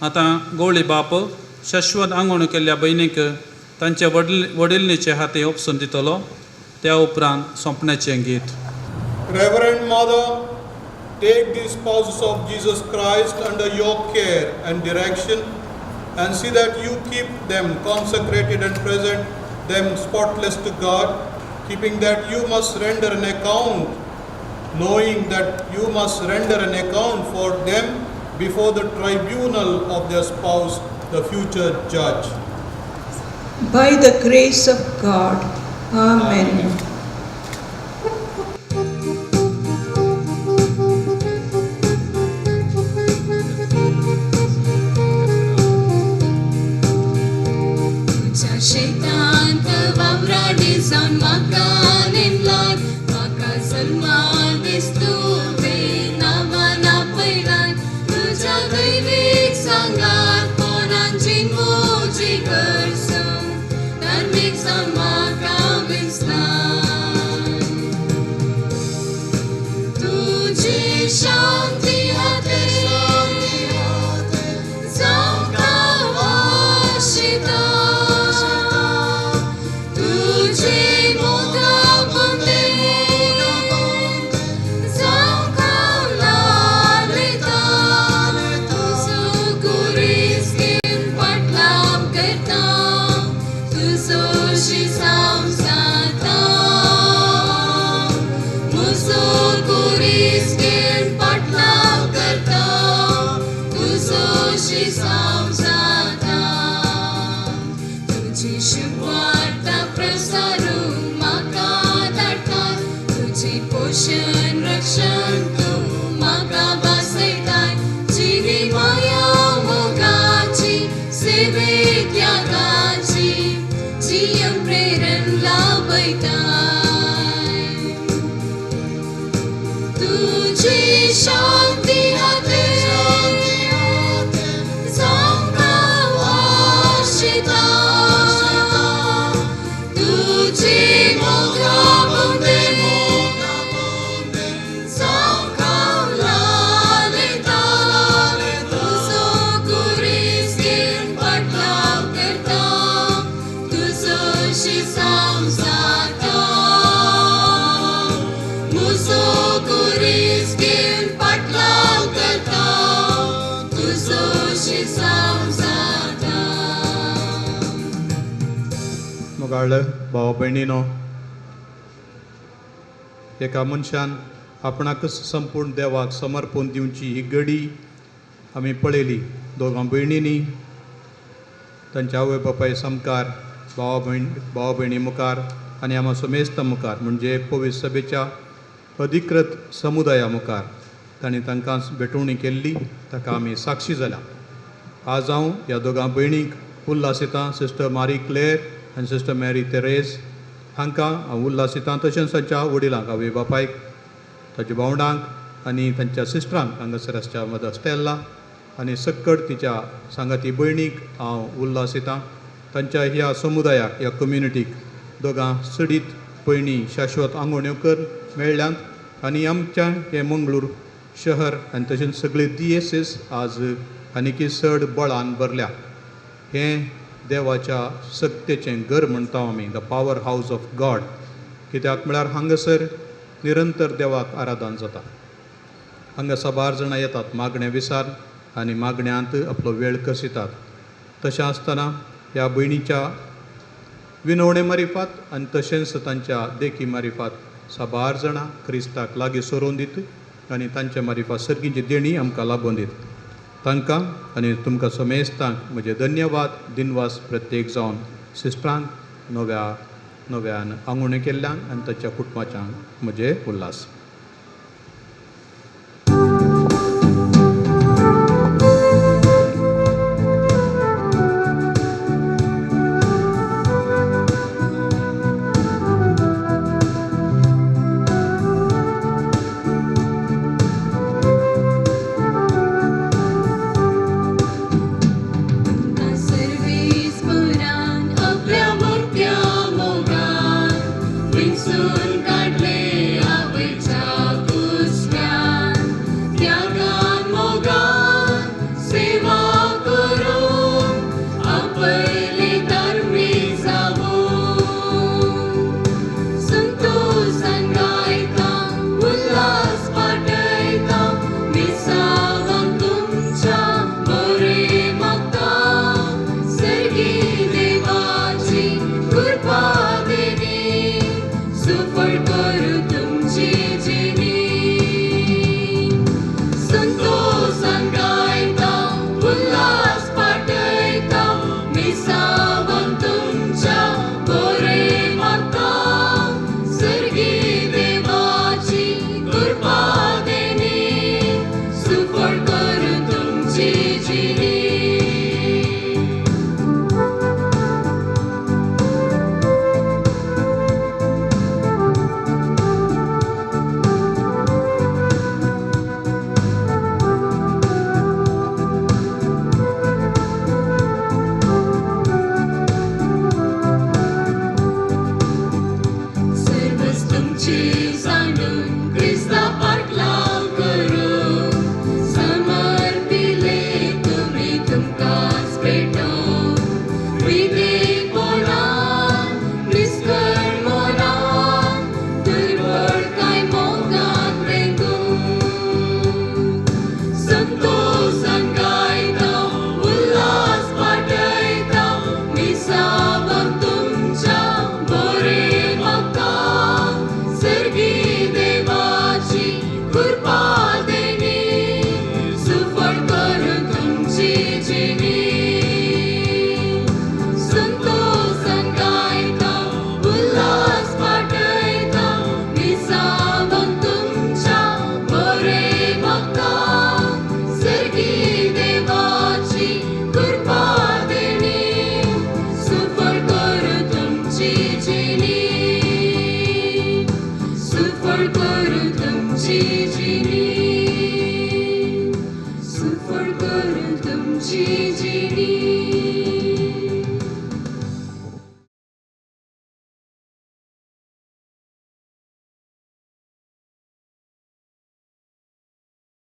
आतां गोवळी बाप शाश्वत आंगवण केल्ल्या भयणीक तांचे वडिलनीचे हाती उपसून दितलो. त्या उपरांत सोंपण्याचें गीत. Reverend Mother, take these spouses of Jesus Christ under your care and direction, and see that you keep them consecrated and present them spotless to God, keeping that you must render an account, knowing that you must render an account for them before the tribunal of their spouse, the future judge. By the grace of God. Amen. तुज्या शेतांत वावराडी जावन म्हाका नेमलाय, म्हाका सन्मान दिस्तुवें नांवान आपयलाय. तुज्या दैवीक सांगात पोरांची मोजी करसून धार्मीक जावन म्हाका विसलाय. तुजी शांती हाते जावंक वाशिता, तुजी मोगान मोगाळ भाव भयणीनो, एका मनशान आपणाकच संपूर्ण देवाक समर्पण दिवची ही गडी आमी पळयली. दोगां भयणींनी तांच्या आवय बापाय सामकार, भाव भयणी मुखार आनी आमा समेस्ता मुखार, म्हणजे पवित्र सभेच्या अधिकृत समुदाया मुखार तांणी तांकां भेटवणी केल्ली, ताका आमी साक्षी जाल्या. आज हांव ह्या दोगां भयणींक उल्हास येता, सिस्टर मारी क्लेर आनी सिस्टर मॅरी तेरेज हांकां हांव उल्हास दितां, तशेंच तांच्या वडिलांक, आवय बापायक, ताच्या भावंडांक आनी तांच्या सिस्टरांक हांगासर आसच्या मदर स्टेल्ला आनी सक्कड तिच्या सांगाती भयणीक हांव उल्हास दितां. तांच्या ह्या समुदायाक, ह्या कम्युनिटीक दोगां सडीत भयणी शाश्वत आंगवण्यो कर मेळ्ळ्यांत आनी आमच्या हें मंगळूर शहर आनी तशेंच सगळे दियेसीस आज आनीकी चड बळान भरल्या. हें देवाच्या सक्तेचें घर म्हणटा आमी, the power house of God. कित्याक म्हळ्यार हांगासर निरंतर देवाक आराधन जाता. हांगा साबार जाणां येतात मागणें विसार आनी मागण्यांत आपलो वेळ कसितात. तशें आसतना ह्या भयणीच्या विनवणे मारिफात आनी तशेंच तांच्या देखी मारिफात साबार जाणां क्रिस्ताक लागीं सरोवन दित आनी तांच्या मारिफात सर्गीची देणी आमकां लाबोवन दित. तांकां आनी तुमकां समेस्तांक म्हजें धन्यवाद दिनवास प्रत्येक जावन सिस्टरांक नव्या नव्यान आंगवणी केल्ल्यान आनी ताच्या कुटुंबाच्यांक म्हजें उल्हास.